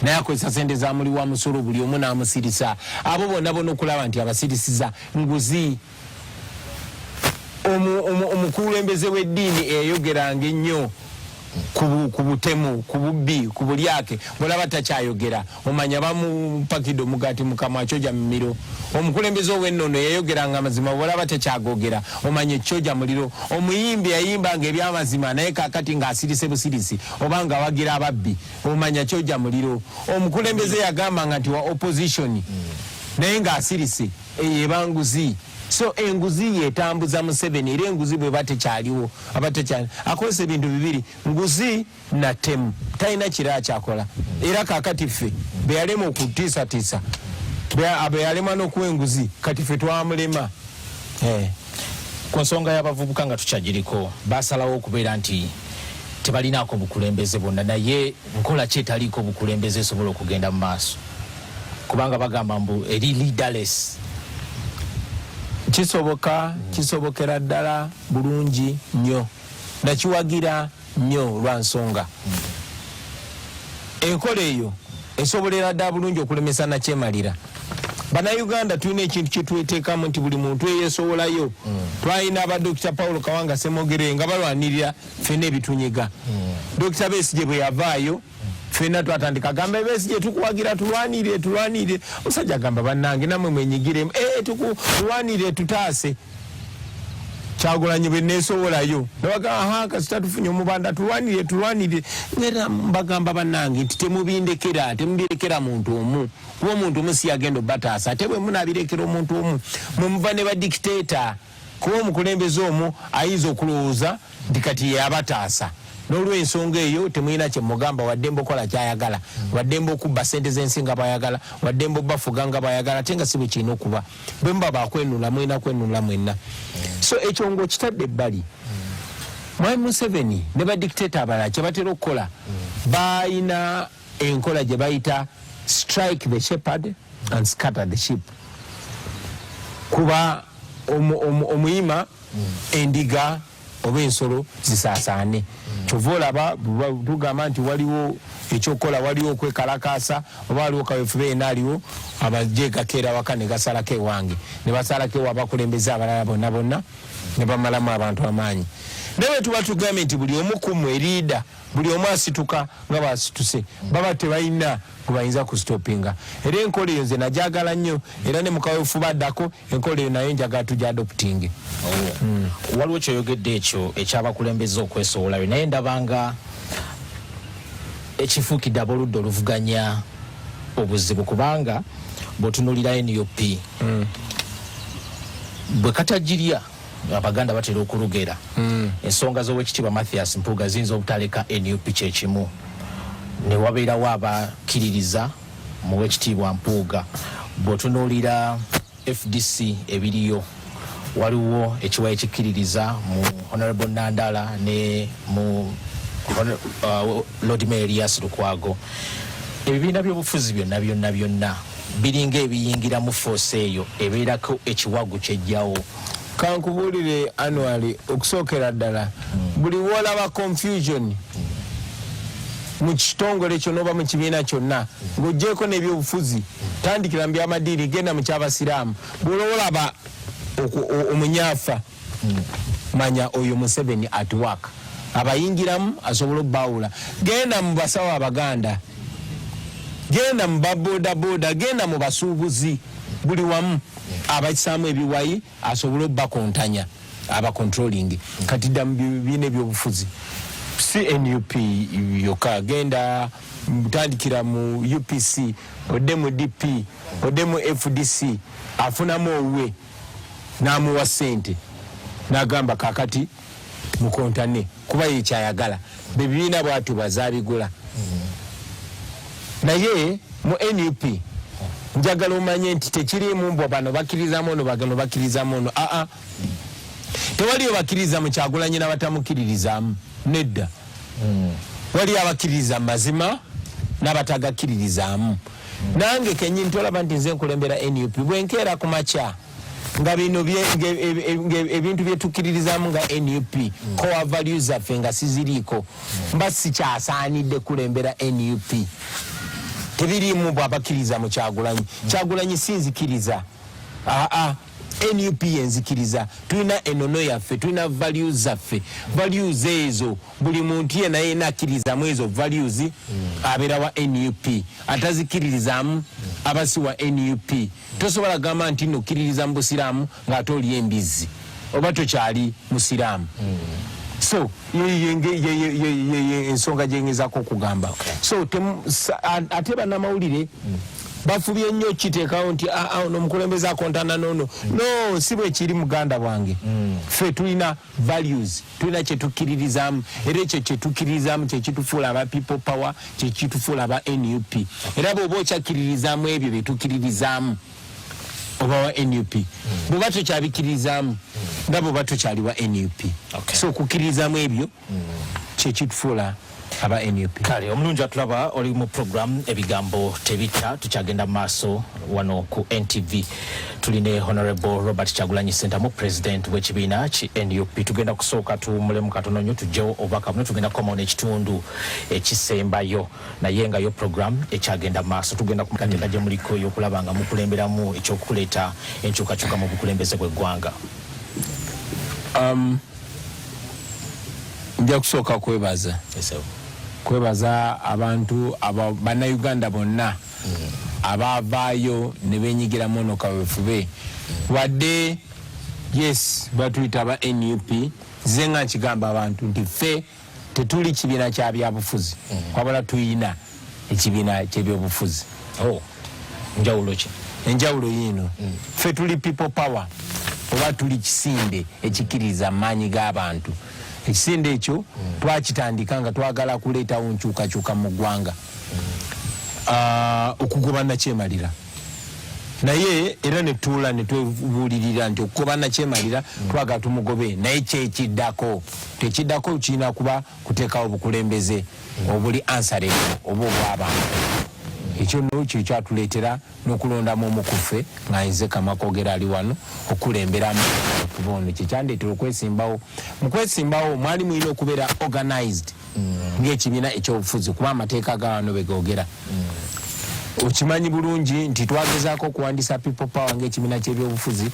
Naye akozesa sente za muli wa musolo buli omu n'amusirisa. Abo bonna bona okulaba nti abasirisiza nguzi. Omukulembeze w'eddiini eyayogeranga ennyo ku butemu, ku bubbi, ku bulyake, bw'olaba takyayogera omanya bamupakidde omugaati mu kamwa, kyoja mumiro. Omukulembeze ow'ennono yayogeranga amazima, bw'olaba takyagogera omanya ekyoja muliro. Omuyimbi yayimbanga ebyamazima naye kaakati ng'asirise busirisi oba ng'awagira ababbi, omanya kyoja muliro. Omukulembeze yagambanga nti wa opposition naye ng'asirise, eyo eba nguzi. So enguzi yetambuza Museveni, era enguzi bweba tekyaliwo aba tekyali. Akozesa ebintu bibiri, nguzi na ttemu, talina kirala kyakola. Era kakati ffe beyalema okutiisatiisa, beyalema n'okuwa enguzi, kati ffe twamulema. Ku nsonga y'abavubuka nga tukyagiriko, basalawo okubeera nti tebalinaako bukulembeze bwonna, naye nkola ki etaliiko bukulembeze esobola okugenda mu maaso? Kubanga bagamba mbu eri leaderless. Kisoboka, kisobokera ddala bulungi nnyo, nakiwagira nnyo lwa nsonga enkola eyo esobolera ddala bulungi okulemesa nakyemalira. Bannayuganda tulina ekintu kyetweteekamu nti buli muntu eyesowolayo. Twalina aba Dokita Paulo Kawanga Ssemwogerere nga balwanirira ffenna ebitunyiga. Dokita Besigye bwe yavaayo, ffenna twatandika gamba Besigye tukuwagira, tulwanirire, tulwanirire. Omusajja agamba bannange nammwe mwenyigiremu, tulwanirire tutaase. Kyagulanyi bwe neesowolayo nabagamba aha kasita tufunye omubanda, tulwanirire, tulwanirire. Era mbagamba bannange nti temubindekera, temubirekera muntu omu, kuba omuntu omu si yagenda obataasa. Ate bwe munabirekera omuntu omu mwe muva ne badikiteeta, kuba omukulembeze omu ayinza okulowooza nti kati ye abataasa. N'olw'ensonga eyo temulina kye mugamba, waddembe okukola kyayagala, waddembe okubba ssente z'ensi nga bw'ayagala, waddembe obbafuga nga bw'ayagala, ate nga si bwe kirina okuba. Bwe muba bakwenunula mulina kwenunula mwenna. So ekyo ng'okitadde ebbali, Mwami Museveni ne badikiteeta abalala kye batera okukola, balina enkola gye bayita strike the shepherd and scatter the sheep. Kuba omuyima endiga oba ensolo zisaasaane. Kyova olaba tugamba nti waliwo ekyokukola, waliwo okwekalakaasa oba waliwo kawefube yenna aliwo, amagye gakeera waka ne gasalako ewange, ne basalako ewa abakulembeze abalala bonna bonna, ne bamalamu abantu amaanyi. Naye bwe tuba tugambye nti buli omu ku mmwe liida, buli omu asituka nga bw'asituse, baba tebalina gwe bayinza kusitopinga. Era enkola eyo nze nagyagala nnyo, era ne mu kawefube addako enkola eyo nayo njagala tugyadoptinge. Waliwo kyoyogedde ekyo ekyabakulembeze okwesowolayo, naye ndabanga ekifuukidde ab'oludda oluvuganya obuzibu, kubanga bw'otunuulira NUP bwe katagirya, Abaganda batera okulugera, ensonga z'Owekitiibwa Mathias Mpuuga ziyinza obutaleka NUP kyekimu, ne wabeerawo abakkiririza mu Wekitiibwa Mpuuga. Bw'otunuulira FDC ebiriyo, waliwo ekiwayi ekikkiririza mu Honorable Nandala ne mu Lord Mayor Elias Lukwago. Ebibiina by'obufuzi byonna byonna byonna biringa ebiyingiramu force eyo ebeerako ekiwagu kyejjawo. Kankubuulire annually, okusookera ddala buli w'olaba confusion mu kitongole kyonna oba mu kibiina kyonna, ng'oggyeeko n'ebyobufuzi, tandikira mu by'amadiini, genda mu ky'abasiraamu, bw'olaba omunyaafa, manya oyo Museveni at work, abayingiramu asobola obbaawula. Genda mu basawo Abaganda, genda mu babodaboda, genda mu basuubuzi, buli wamu abakisaamu ebiwayi asobole obbakontanya, aba controlling. Kati dda mu bibiina ebyobufuzi, si NUP yokka, genda tandikira mu UPC, odde mu DP, odde mu FDC, afunamu owuwe n'amuwa ssente n'agamba kakati mukontane, kuba ye kyayagala. Bebibiina bwatyo bazabigula. Naye mu NUP njagala omanye nti tekiriimu mbwa bano bakkirizamu ono, bano bakkirizamu ono. Aa, tewaliyo bakkiriza mu Kyagulanyi n'abatamukkiririzaamu, nedda. Waliyo abakkiririza mu mazima n'abatagakkiririzaamu. Nange kenyini tolaba nti nze nkulembera NUP, bwe nkeera ku makya Nga bino ebintu byetukkiririzaamu nga NUP, core values zaffe, nga siziriiko, mba sikyasaanidde kulembera NUP. Tebiriimu bwabakkiriza mu Kyagulanyi. Kyagulanyi sinzikiriza, aa NUP yenzikiriza. Tulina enono yaffe, tulina values zaffe. Values ezo buli muntu yena yena akkirizamu ezo values abeera wa NUP, atazikiririzaamu aba si wa NUP. Tosobola kugamba nti nokkiririza mu busiraamu ng'ate oli embizzi, oba tokyali musiraamu. So ensonga gyengezako okugamba, so ate bannamawulire bafubye nnyo kiteekawo nti, "Ah, ah, ono omukulembeze akontana nono." No, si bwe kiri, muganda bwange. Ffe tulina values, tulina kyetukkiririzaamu, era ekyo kyetukkiririzaamu kyekitufuula aba People Power, kyekitufuula aba NUP. Era bw'oba okyakkiririzaamu ebyo byetukkiririzaamu, oba wa NUP. Bw'oba tokyabikkirizaamu, nga bw'oba tokyali wa NUP. So okukkiririzaamu ebyo kyekitufuula aba NUP. Kale, omulungi atulaba, oli mu program Ebigambo Tebita. Tukyagenda mu maaso wano ku NTV. Tuline Honorable Robert Kyagulanyi Sentamu, president w'ekibiina ki NUP. Tugenda kusooka tuwummulemu katono nnyo, tugyewo obubaka buno. Tugenda kukomawo n'ekitundu ekisembayo, naye nga yo program ekyagenda mu maaso. Tugenda kukateeka gye muliko ey'okulaba nga mukulemberamu ekyokuleeta enkyukakyuka mu bukulembeze bw'eggwanga. Nja kusooka kwebaza Yes, sir. kwebaza abantu Bannayuganda bonna abaavaayo ne benyigiramu ono kawefube. Wadde yes, batuyita aba NUP, nze nga nkigamba abantu nti ffe tetuli kibiina kya byabufuzi, wabula tuyina ekibiina kyebyobufuzi. Oh, njawulo ki? Enjawulo yiino: ffe tuli People Power, oba tuli kisinde ekikkiririza mu maanyi g'abantu. Ekisinde ekyo twakitandika nga twagala kuleetawo nkyukakyuka mu ggwanga, okugoba nakyemalira. Naye era netuula netwebuulirira nti okugoba nakyemalira twagala tumugobe, naye kyekiddako tekiddako kirina kuba kuteekawo obukulembeze obuli answerable oba obw'abantu. Ekyo nno kyekyatuleetera n'okulondamu omu ku ffe, nga nze Kamakogera ali wano, okukulemberamu okuba ono. Kyekyandeetera okwesimbawo. Mu kwesimbawo mwali mulina okubeera organized ng'ekibiina ekyobufuzi, kuba amateeka ga wano begoogera. Okimanyi bulungi nti twagezaako okuwandiisa People Power ng'ekibiina ky'ebyobufuzi.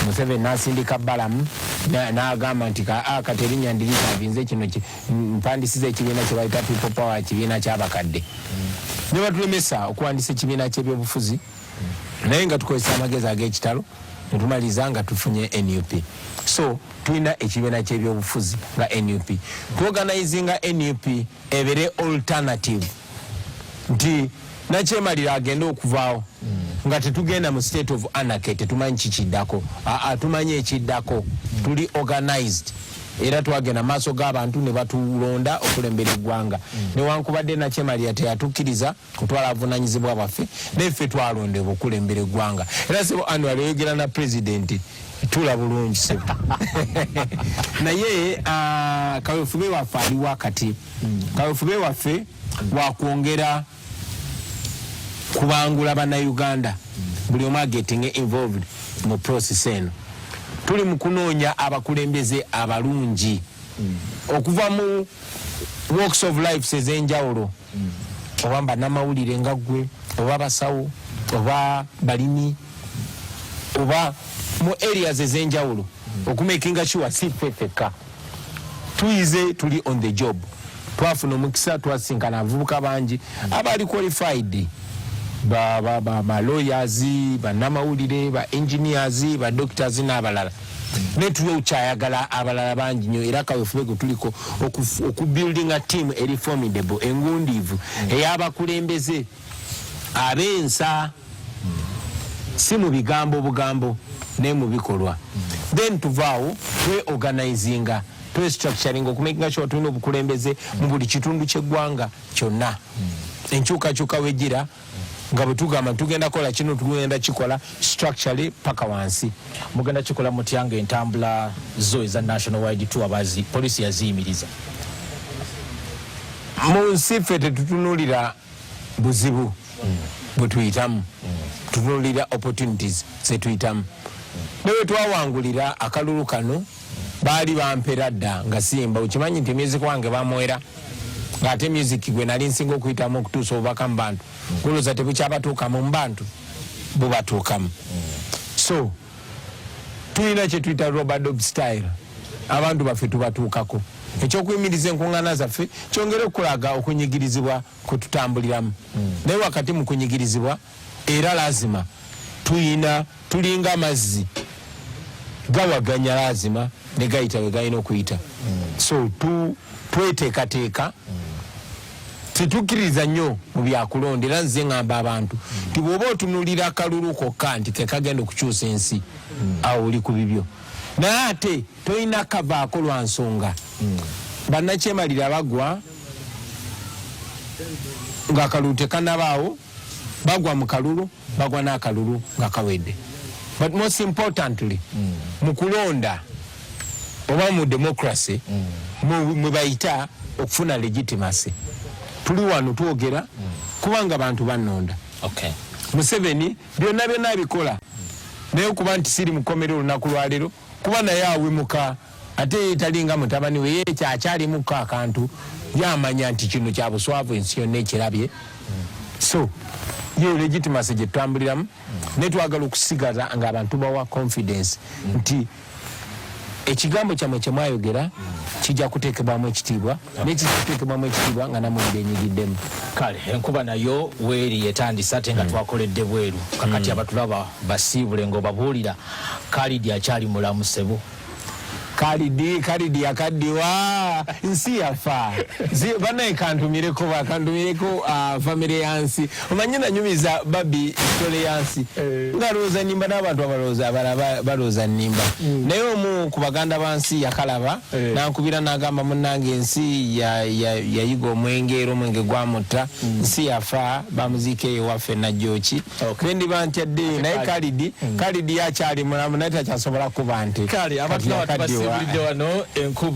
Museveni n'asindika Balamu n'agamba nti kati erinnya ndirisavinze kino, mpandisiza ekibiina kye bayita People Power, kibiina ky'abakadde. Ne batulemesa okuwandiisa ekibiina ky'ebyobufuzi, naye nga tukozesa amagezi ag'ekitalo netumaliriza nga tufunye NUP. So tulina ekibiina ky'ebyobufuzi nga NUP. Tuorganizinga NUP ebere alternative, nti nakyemalira agende okuvaawo nga tetugenda mu state of anarchy, tetumanyi kikiddako. Aa, tumanyi ekiddako, tuli organized, era twagenda maaso g'abantu ne batulonda okulembera eggwanga. Newankubadde nakyemalira teyatukkiriza kutwala buvunanyizibwa bwaffe, naye ffe twalondebwa okulembera eggwanga. Era sebo Anwar, oyogera na pulezidenti, tula bulungi sebo. Naye kawefube waffe aliwo akati. Kawefube waffe wakwongera kubangula Bannayuganda, buli omu agetting involved mu process eno. Tuli mu kunoonya abakulembeze abalungi okuva mu walks of life ez'enjawulo, oba bannamawulire nga ggwe, oba basawo, oba balimi, oba mu areas ez'enjawulo, okumakinga sure si ffe ffekka tuyize, tuli on the job. Twafuna omukisa, twasinkana abavubuka bangi abali qualified, ba lawyers, bannamawulire, ba engineers, ba doctors n'abalala, naye tuli okyayagala abalala bangi nnyo. Era kawefube gwe tuliko okubuildinga team eri formidable, engundiivu, ey'abakulembeze ab'ensa, si mu bigambo bugambo naye mu bikolwa. Then tuvaawo tweorganizinga, twestructuring okumakinga sure tulina obukulembeze mu buli kitundu ky'eggwanga kyonna. Enkyukakyuka wegira nga bwe tugamba tugenda kola kino, tugenda kikola structurally paka wansi. Mugenda kikola mutya nga entambula zo eza national wide tour bazi polisi yaziyimiriza? Mu nsi ffe tetutunuulira buzibu bwe tuyitamu, tutunuulira opportunities zetuyitamu. Newe twawangulira akalulu kano, baali bampera dda nga simba. Okimanyi nti music wange bamuwera, ng'ate music gwe nali nsinga okuyitamu okutuusa obubaka mu bantu, gulooza tebukyabatuukamu mu bantu, bubatuukamu. So tulina kyetuyita rope-a-dope style, abantu baffe tubatuukako. Ekyokuyimiriza enkuŋŋaana zaffe kyongere okulaga okunyigirizibwa kwetutambuliramu, naye wakati mu kunyigirizibwa era lazima tuyina, tulinga amazzi gawaganya, lazima ne gayita we galina okuyita. So tweteekateeka, tetukkiririza nnyo mu byakulonda. Era nze ŋŋamba abantu nti bw'oba otunulira akalulu kokka nti kekagenda okukyusa ensi, awo oli ku bibyo, naye ate tolina kavaako lwa nsonga bannakyemalira bagwa ng'akalulu tekanabaawo, bagwa mu kalulu, bagwa n'akalulu nga kawedde. But most importantly, mu kulonda oba mu democracy mwe bayita okufuna legitimacy. Tuli wano twogera kubanga bantu banonda. Museveni byonna byonna abikola, naye okuba nti siri mukomera olunaku lwaleero, kuba naye awemuka, ate ye talinga mutabani we, ye kyakyalimuko akantu, yamanya nti kino kya buswavu, ensi yonna ekirabye. So ye legitimacy gye tutambuliramu, naye twagala okusigala ng'abantu bawa confidence nti ekigambo kyammwe kyemwayogera kijja kuteekebwamu ekitiibwa, naye kijja kuteekebwamu ekitiibwa nga namwe byenyigiddemu. Kale enkuba nayo weeri etandise, ate nga twakoledde bweru. Kakati abatulaba basiibule ng'obabuulira Kalidi akyali mulamu, sebo. Kalidi, Kalidi yakaddiwa, nsi yafa. Banaye kantumireko, bakantumireko famire yansi. Omanyi nanyumiza babi story yansi nga lowooza nimba, n'abantu abalowooza abalala balowooza nimba, naye omu ku baganda bansi yakalaba nankubira n'agamba, "Munnange, ensi yayiga omwenge era omwenge gwamutta, nsi yafa, bamuziika eyo waffe Najjooki." Nendiba ntyadde, naye Kalidi, Kalidi yakyali mulamu, naye takyasobola kuba nte. Kale Kati abatulaba yakaddiwa. tubasiibulidde wano enkuba.